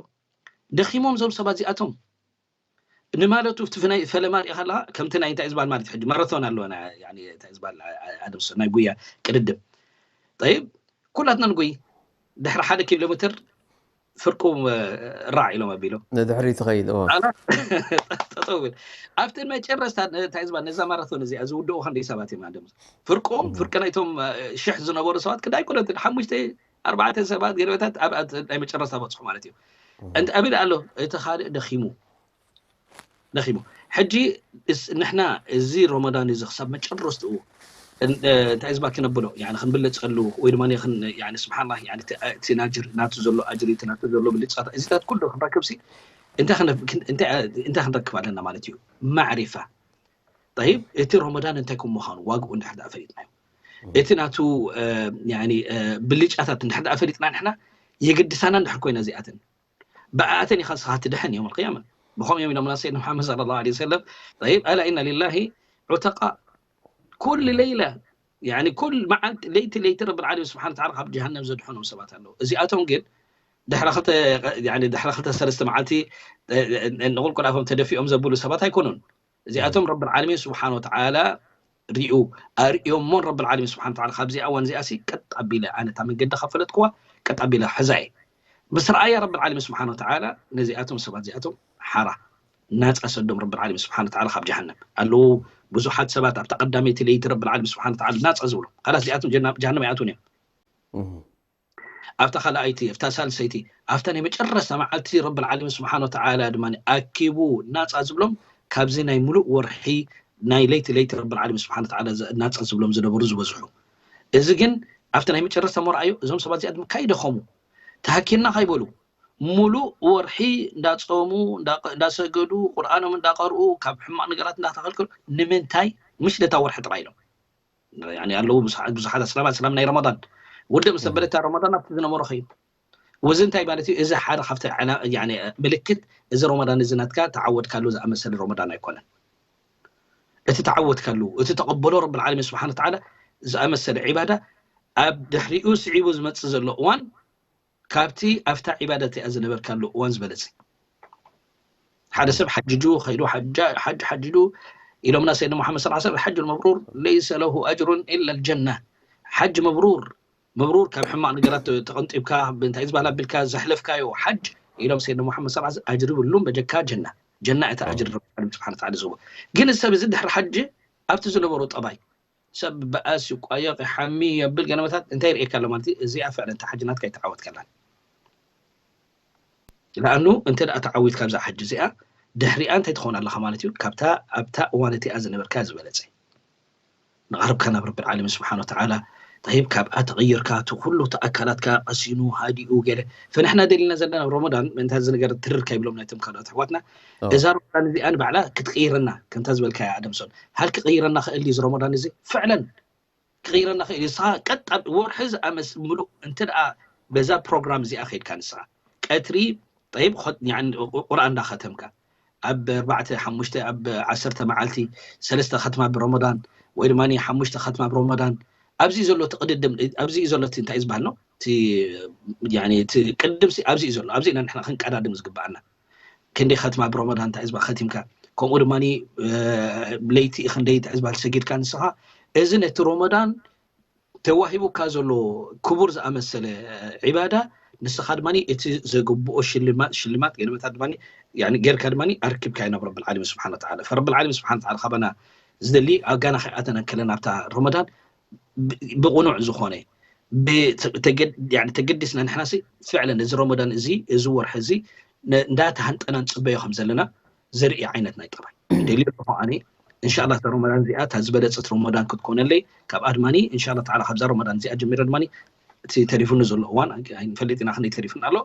ደኺሞም ዞም ሰባት እዚኣቶም ንማለቱ እቲ ናይ ፈለማ ሪኢኻ ኣለካ ከምቲ ናይ እንታይ ዝባል ማለት ሕጂ ማራቶን ኣለዎ እንታይ ዝባል ኣደምሶ ናይ ጉያ ቅድድም ጠይብ ኩላትና ንጉይ ድሕሪ ሓደ ኪሎ ሜትር ፍርቁ ራዕ ኢሎም ኣቢሎም ንድሕሪ ትኸይድ ጠጠውብል ኣብቲ መጨረስታ እንታይ ዝባል ነዛ ማራቶን እዚኣ ዝውድኡ ክንደይ ሰባት እዮም ኣደምሶ ፍርቆም ፍርቂ ናይቶም ሽሕ ዝነበሩ ሰባት ክዳ ኣይኮነትን ሓሙሽተ ኣርባዕተ ሰባት ገለበታት ኣብ ናይ መጨረስታ በፅሑ ማለት እዩ እንተ ኣብል ኣሎ እቲ ካልእ ደኺሙ ደኺሙ ሕጂ ንሕና እዚ ሮመዳን እዚ ክሳብ መጨረስትኡ እንታይ ዝባ ክነብሎ ክንብለፀሉ ወይ ድማ ስብሓላ እቲ ናጅር ናቱ ዘሎ ኣጅሪ ናቱ ዘሎ ብልፃታ እዚታት ኩሉ ክንረክብ እንታይ ክንረክብ ኣለና ማለት እዩ ማዕሪፋ ይብ እቲ ሮመዳን እንታይ ከም ምዃኑ ዋግኡ እንድሕር ፈሊጥናዮ እቲ ናቱ ብልጫታት እንድሕር ፈሊጥና ንሕና የገድሳና እንድሕር ኮይና እዚኣተን ብኣተን ኢኻ ንስኻ ትድሕን ዮም ቅያማ ብኸም እዮም ኢሎምና ሰይድና ሙሓመድ صلى الله عليه وسلم طيب ألا إن لله عتقاء ኩሉ ለይላ ያኒ ኩል መዓልቲ ለይቲ ለይቲ ረብል ዓለሚን ስብሓን ተዓላ ካብ ጀሃነም ዘድሐኖም ሰባት ኣለዉ። እዚኣቶም ግን ድሕሪ ክልተ ያኒ ድሕሪ ክልተ ሰለስተ መዓልቲ ንቁልቁል ኣፎም ተደፊኦም ዘብሉ ሰባት ኣይኮኑን። እዚኣቶም ረብል ዓለሚን ስብሓን ወተዓላ ሪኡ ኣርእዮሞን ረብል ዓለሚን ስብሓን ወተዓላ ካብዚኣ እዋን እዚኣ ሲ ቀጥ ኣቢለ ኣነ እታ መንገዲ ካብ ፈለጥኩዋ ቀጥ ኣቢለ ሕዛ እየ። ምስ ረኣያ ረብል ዓለሚን ስብሓን ወተዓላ ነዚኣቶም ሰባት እዚኣቶም ሓራ ናፃ ሰዶም ረብል ዓለሚን ስብሓን ወተዓላ ካብ ጀሃነም ኣለዉ። ብዙሓት ሰባት ኣብታ ቀዳመይቲ ለይቲ ረብል ዓለሚን ስብሓን ወተዓላ ናፃ ዝብሎም ካላስ እዚኣቶም ጀሃነም ይኣትውን እዮም። ኣብታ ካልኣይቲ ኣብታ ሳልሰይቲ ኣብታ ናይ መጨረስታ መዓልቲ ረብል ዓለሚን ስብሓን ወተዓላ ድማ ኣኪቡ ናፃ ዝብሎም ካብዚ ናይ ሙሉእ ወርሒ ናይ ለይቲ ለይቲ ረብል ዓለሚን ስብሓን ወተዓላ ናፃ ዝብሎም ዝነበሩ ዝበዝሑ። እዚ ግን ኣብቲ ናይ መጨረስታ መርኣዩ እዞም ሰባት እዚኣ ድማ ካይደኸሙ ተሃኪና ካይበሉ ሙሉእ ወርሒ እንዳፀሙ እንዳሰገዱ ቁርኣኖም እንዳቀርኡ ካብ ሕማቅ ነገራት እንዳተኸልከሉ ንምንታይ ምሽ ደታ ወርሒ ጥራይ ኢሎም ኣለዉ ብዙሓት ኣስላም ኣስላም ናይ ረመዳን ውድእ ምስ ኣበለታ ረመዳን ኣብቲ ዝነበሮ ከይዱ። ወዚ እንታይ ማለት እዩ? እዚ ሓደ ካብቲ ምልክት እዚ ረመዳን እዚ ናትካ ተዓወድካሉ ዝኣመሰለ ረመዳን ኣይኮነን። እቲ ተዓወድካሉ እቲ ተቐበሎ ረብል ዓለሚን ስብሓን ተዓላ ዝኣመሰለ ዒባዳ ኣብ ድሕሪኡ ስዒቡ ዝመፅእ ዘሎ እዋን ካብቲ ኣብታ ዒባዳ እቲኣ ዝነበርካሉ እዋን ዝበለፀ። ሓደ ሰብ ሓጅጁ ከይዱ ሓጅ ሓጅዱ ኢሎምና ሰይድና ሙሓመድ ሰለላሁ ዐለይሂ ወሰለም፣ الحج المبرور ليس له أجر إلا الجنة። ሓጅ መብሩር መብሩር ካብ ሕማቕ ነገራት ተቐንጢብካ እንታይ ዝበሃል ኣቢልካ ዘሕለፍካዮ ሓጅ ኢሎም ሰይድና ሙሓመድ ሰለላሁ ዐለይሂ ወሰለም ኣጅሪ ብሉም በጀካ ጀና ጀና እታ ኣጅሪ ረቢ ስብሓን ተዓላ ዝህቦ። ግን እዚ ሰብ እዚ ድሕሪ ሓጅ ኣብቲ ዝነበሮ ጠባይ ሰብ በኣስ ይቋየቕ ይሓሚ የብል ገለመታት እንታይ ይርእየካ ኣሎ ማለት እዩ። እዚኣ ፍዕለን እታ ሓጅ ናትካ ይተዓወትከላን ለኣኑ እንተ ደኣ ተዓዊትካ ኣብዛ ሓጅ እዚኣ ድሕሪኣ እንታይ ትኸውን ኣለኻ ማለት እዩ። ካብታ ኣብታ እዋን እቲኣ ዝነበርካ ዝበለጸ ንቐርብካ ናብ ረብል ዓለሚን ስብሓን ወተዓላ። ጠይብ ካብኣ ተቐይርካ እቲ ኩሉ እቲ ኣካላትካ ቀሲኑ ሃዲኡ ገለ ፈንሕና ደሊና ዘለና ናብ ረመዳን ምእንታ እዚ ነገር ትርር ከይብሎም ናይቶም ካልኦት ኣሕዋትና እዛ ረመዳን እዚኣ ንባዕላ ክትቅይረና ከምታ ዝበልካያ ኣደምሶን ሃል ክቅይረና ክእል ድዩ እዚ ረመዳን እዚ ፍዕለን ክቕይረና ክእል እዩ። ንስኻ ቀጥ ኣብ ወርሒ ዝኣመስ ምሉእ እንተ ደኣ በዛ ፕሮግራም እዚኣ ከይድካ ንስኻ ቀትሪ ጠይብ ቁርኣን እንዳኸተምካ ኣብ ኣርባዕተ ሓሙሽተ ኣብ ዓሰርተ መዓልቲ ሰለስተ ኸትማ ብረመዳን ወይ ድማ ሓሙሽተ ኸትማ ብረመዳን ኣብዚ ዘሎ ትቅድድም ኣብዚ ዘሎ እንታይ ዝበሃል ነው እቲ ቅድድም ኣብዚ እዩ ዘሎ ኣብዚ ኢና ንሕና ክንቀዳድም ዝግበኣና ክንደይ ኸትማ ብረመዳን እንታይ ዝበሃል ኸቲምካ ከምኡ ድማ ለይቲ ክንደይ እንታይ ዝበሃል ሰጊድካ ንስኻ እዚ ነቲ ረመዳን ተዋሂቡካ ዘሎ ክቡር ዝኣመሰለ ዒባዳ ንስኻ ድማ እቲ ዘግብኦ ሽልማት ሽልማት ገለመታት ድማ ጌርካ ድማ ኣርኪብካዮ ናብ ረብል ዓለሚን ስብሓን ወተዓላ ፈረብል ዓለሚን ስብሓን ወተዓላ ካባና ዝደሊ ኣጋና ከይኣተና ከለና ኣብታ ረመዳን ብቕኑዕ ዝኾነ ተገዲስና ንሕና ፍዕለን እዚ ረመዳን እዚ እዚ ወርሒ እዚ እንዳተሃንጠና ንፅበዮ ከም ዘለና ዘርኢ ዓይነት ናይ ጠባይ ደልዮ ኣለኹ ኣነ እንሻላ እታ ረመዳን እዚኣ እታ ዝበለፀት ረመዳን ክትኮነለይ ካብ ኣድማኒ እንሻላ ተዓላ ካብዛ ረመዳን እዚኣ ጀሚረ ድማ እቲ ተሪፉኒ ዘሎ እዋን ኣይንፈልጥ ኢና ክንደይ ተሪፉኒ ኣሎ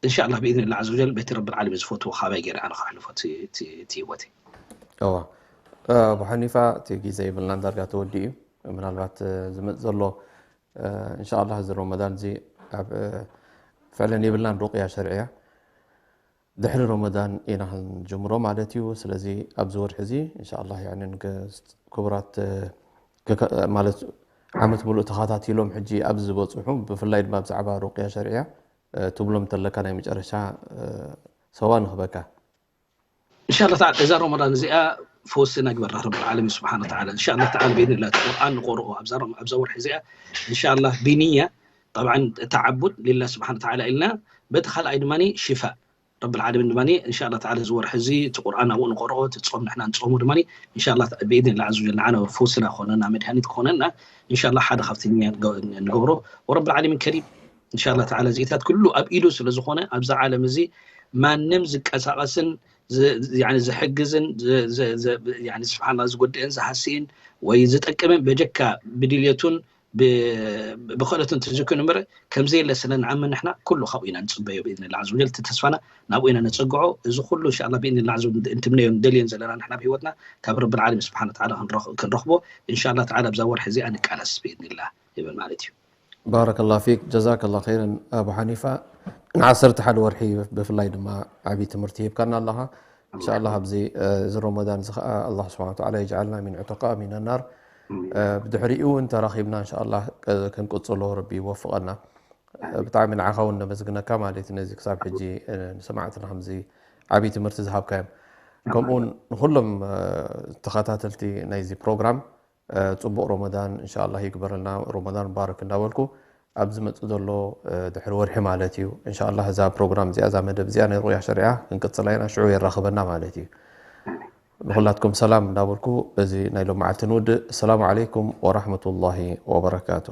እንሻላ ብኢዝን ላ ዘ ወጀል በቲ ረብል ዓለሚን ዝፈትዎ ካባይ ገይረ ኣነ ከሕልፎ እቲ ህይወተይ እዋ ኣቡ ሓኒፋ እቲ ግዜ ይብልናን ዳርጋ ተወዲኡ እዩ ምናልባት ዝመፅ ዘሎ እንሻላ እዚ ረመዳን እዚ ኣብ ፍዕለን የብልናን ሩቅያ ሸርዕያ ድሕሪ ረመዳን ኢና ክንጅምሮ ማለት እዩ። ስለዚ ኣብዚ ወርሒ እዚ እንሻላ ክቡራት ማለት ዓመት ሙሉእ ተኸታቲሎም ሕጂ ኣብዚ ዝበፅሑ ብፍላይ ድማ ብዛዕባ ሩቅያ ሸርዕያ ትብሎም ተለካ ናይ መጨረሻ ሰዋ ንኽበካ። እንሻላ ተዓላ እዛ ረመዳን እዚኣ ፈውሲ ነግበራ ረብል ዓለሚን ስብሓን ወተዓላ እንሻላ ተዓላ ብኢዝንላ እቲ ቁርኣን ንቆርኦ ኣብዛ ወርሒ እዚኣ እንሻላ ብንያ ጠብዓን ተዓቡድ ሊላ ስብሓን ወተዓላ ኢልና በቲ ካልኣይ ድማ ሽፋእ ረብል ዓለሚን ድማ እንሻላ ተዓላ እዚ ወርሒ እዚ እቲ ቁርኣን ኣብኡ ንቆርኦ እቲ ፆም ንሕና ንፆሞ ድማ እንሻላ ብኢዝንላ ዓዘ ወጀል ንዓና ፈውስና ክኾነና መድሃኒት ክኾነና እንሻላ ሓደ ካብቲ ንያ ንገብሮ ወረብል ዓለሚን ከሪም እንሻላ ተዓላ እዚኢታት ኩሉ ኣብ ኢዱ ስለ ዝኾነ ኣብዚ ዓለም እዚ ማንም ዝቀሳቀስን ዝሕግዝን ስብሓላ ዝጎድእን ዝሃስይን ወይ ዝጠቅምን በጀካ ብድልየቱን ብክእለቱን ተዝኮይኑ እምበር ከምዘየለ ስለ ንኣምን ንሕና ኩሉ ካብኡ ኢና ንፅበዮ ብኢዝንላ ዓዘ ወጀል እቲ ተስፋና ናብኡ ኢና ነፀግዖ እዚ ኩሉ እንሻላ ብኢዝንላ ዓዘ ወጀል እንትምነዮ ንደልዮን ዘለና ንሕና ብህይወትና ካብ ረብል ዓለሚን ስብሓን ወተዓላ ክንረኽቦ እንሻላ ተዓላ ኣብዛ ወርሒ እዚኣ ንቃለስ ብኢዝንላ ይብል ማለት እዩ። ባረከላ ፊክ ጀዛከላ ኸይረን ኣቡ ሓኒፋ ንዓሰርተ ሓደ ወርሒ ብፍላይ ድማ ዓብዪ ትምህርቲ ሂብካና ኣለኻ እንሻላ ኣብዚ እዚ ረመዳን እዚ ከዓ ኣላ ስብሓን ወተዓላ የጅዓልና ሚን ዕተቃ ሚን ናር ብድሕሪኡ እውን ተራኺብና እንሻላ ክንቅፅሎ ረቢ ይወፍቐና። ብጣዕሚ ንዓኻ እውን ነመስግነካ ማለት እዩ፣ ነዚ ክሳብ ሕጂ ንሰማዕትና ከምዚ ዓብዪ ትምህርቲ ዝሃብካዮም። ከምኡውን ንኩሎም ተኸታተልቲ ናይዚ ፕሮግራም ፅቡቕ ሮመዳን እንሻላ ይግበረልና፣ ሮመዳን ሙባረክ እንዳበልኩ ኣብ ዝመፅእ ዘሎ ድሕሪ ወርሒ ማለት እዩ እንሻላ እዛ ፕሮግራም እዚኣ እዛ መደብ እዚኣ ናይ ሩቕያ ሸሪዓ ክንቅፅላ ኢና፣ ሽዑ የራኽበና ማለት እዩ። ንኹላትኩም ሰላም እንዳበልኩ በዚ ናይ ሎመዓልቲ ንውድእ። ሰላሙ ዓለይኩም ወራህመቱላሂ ወበረካቱ።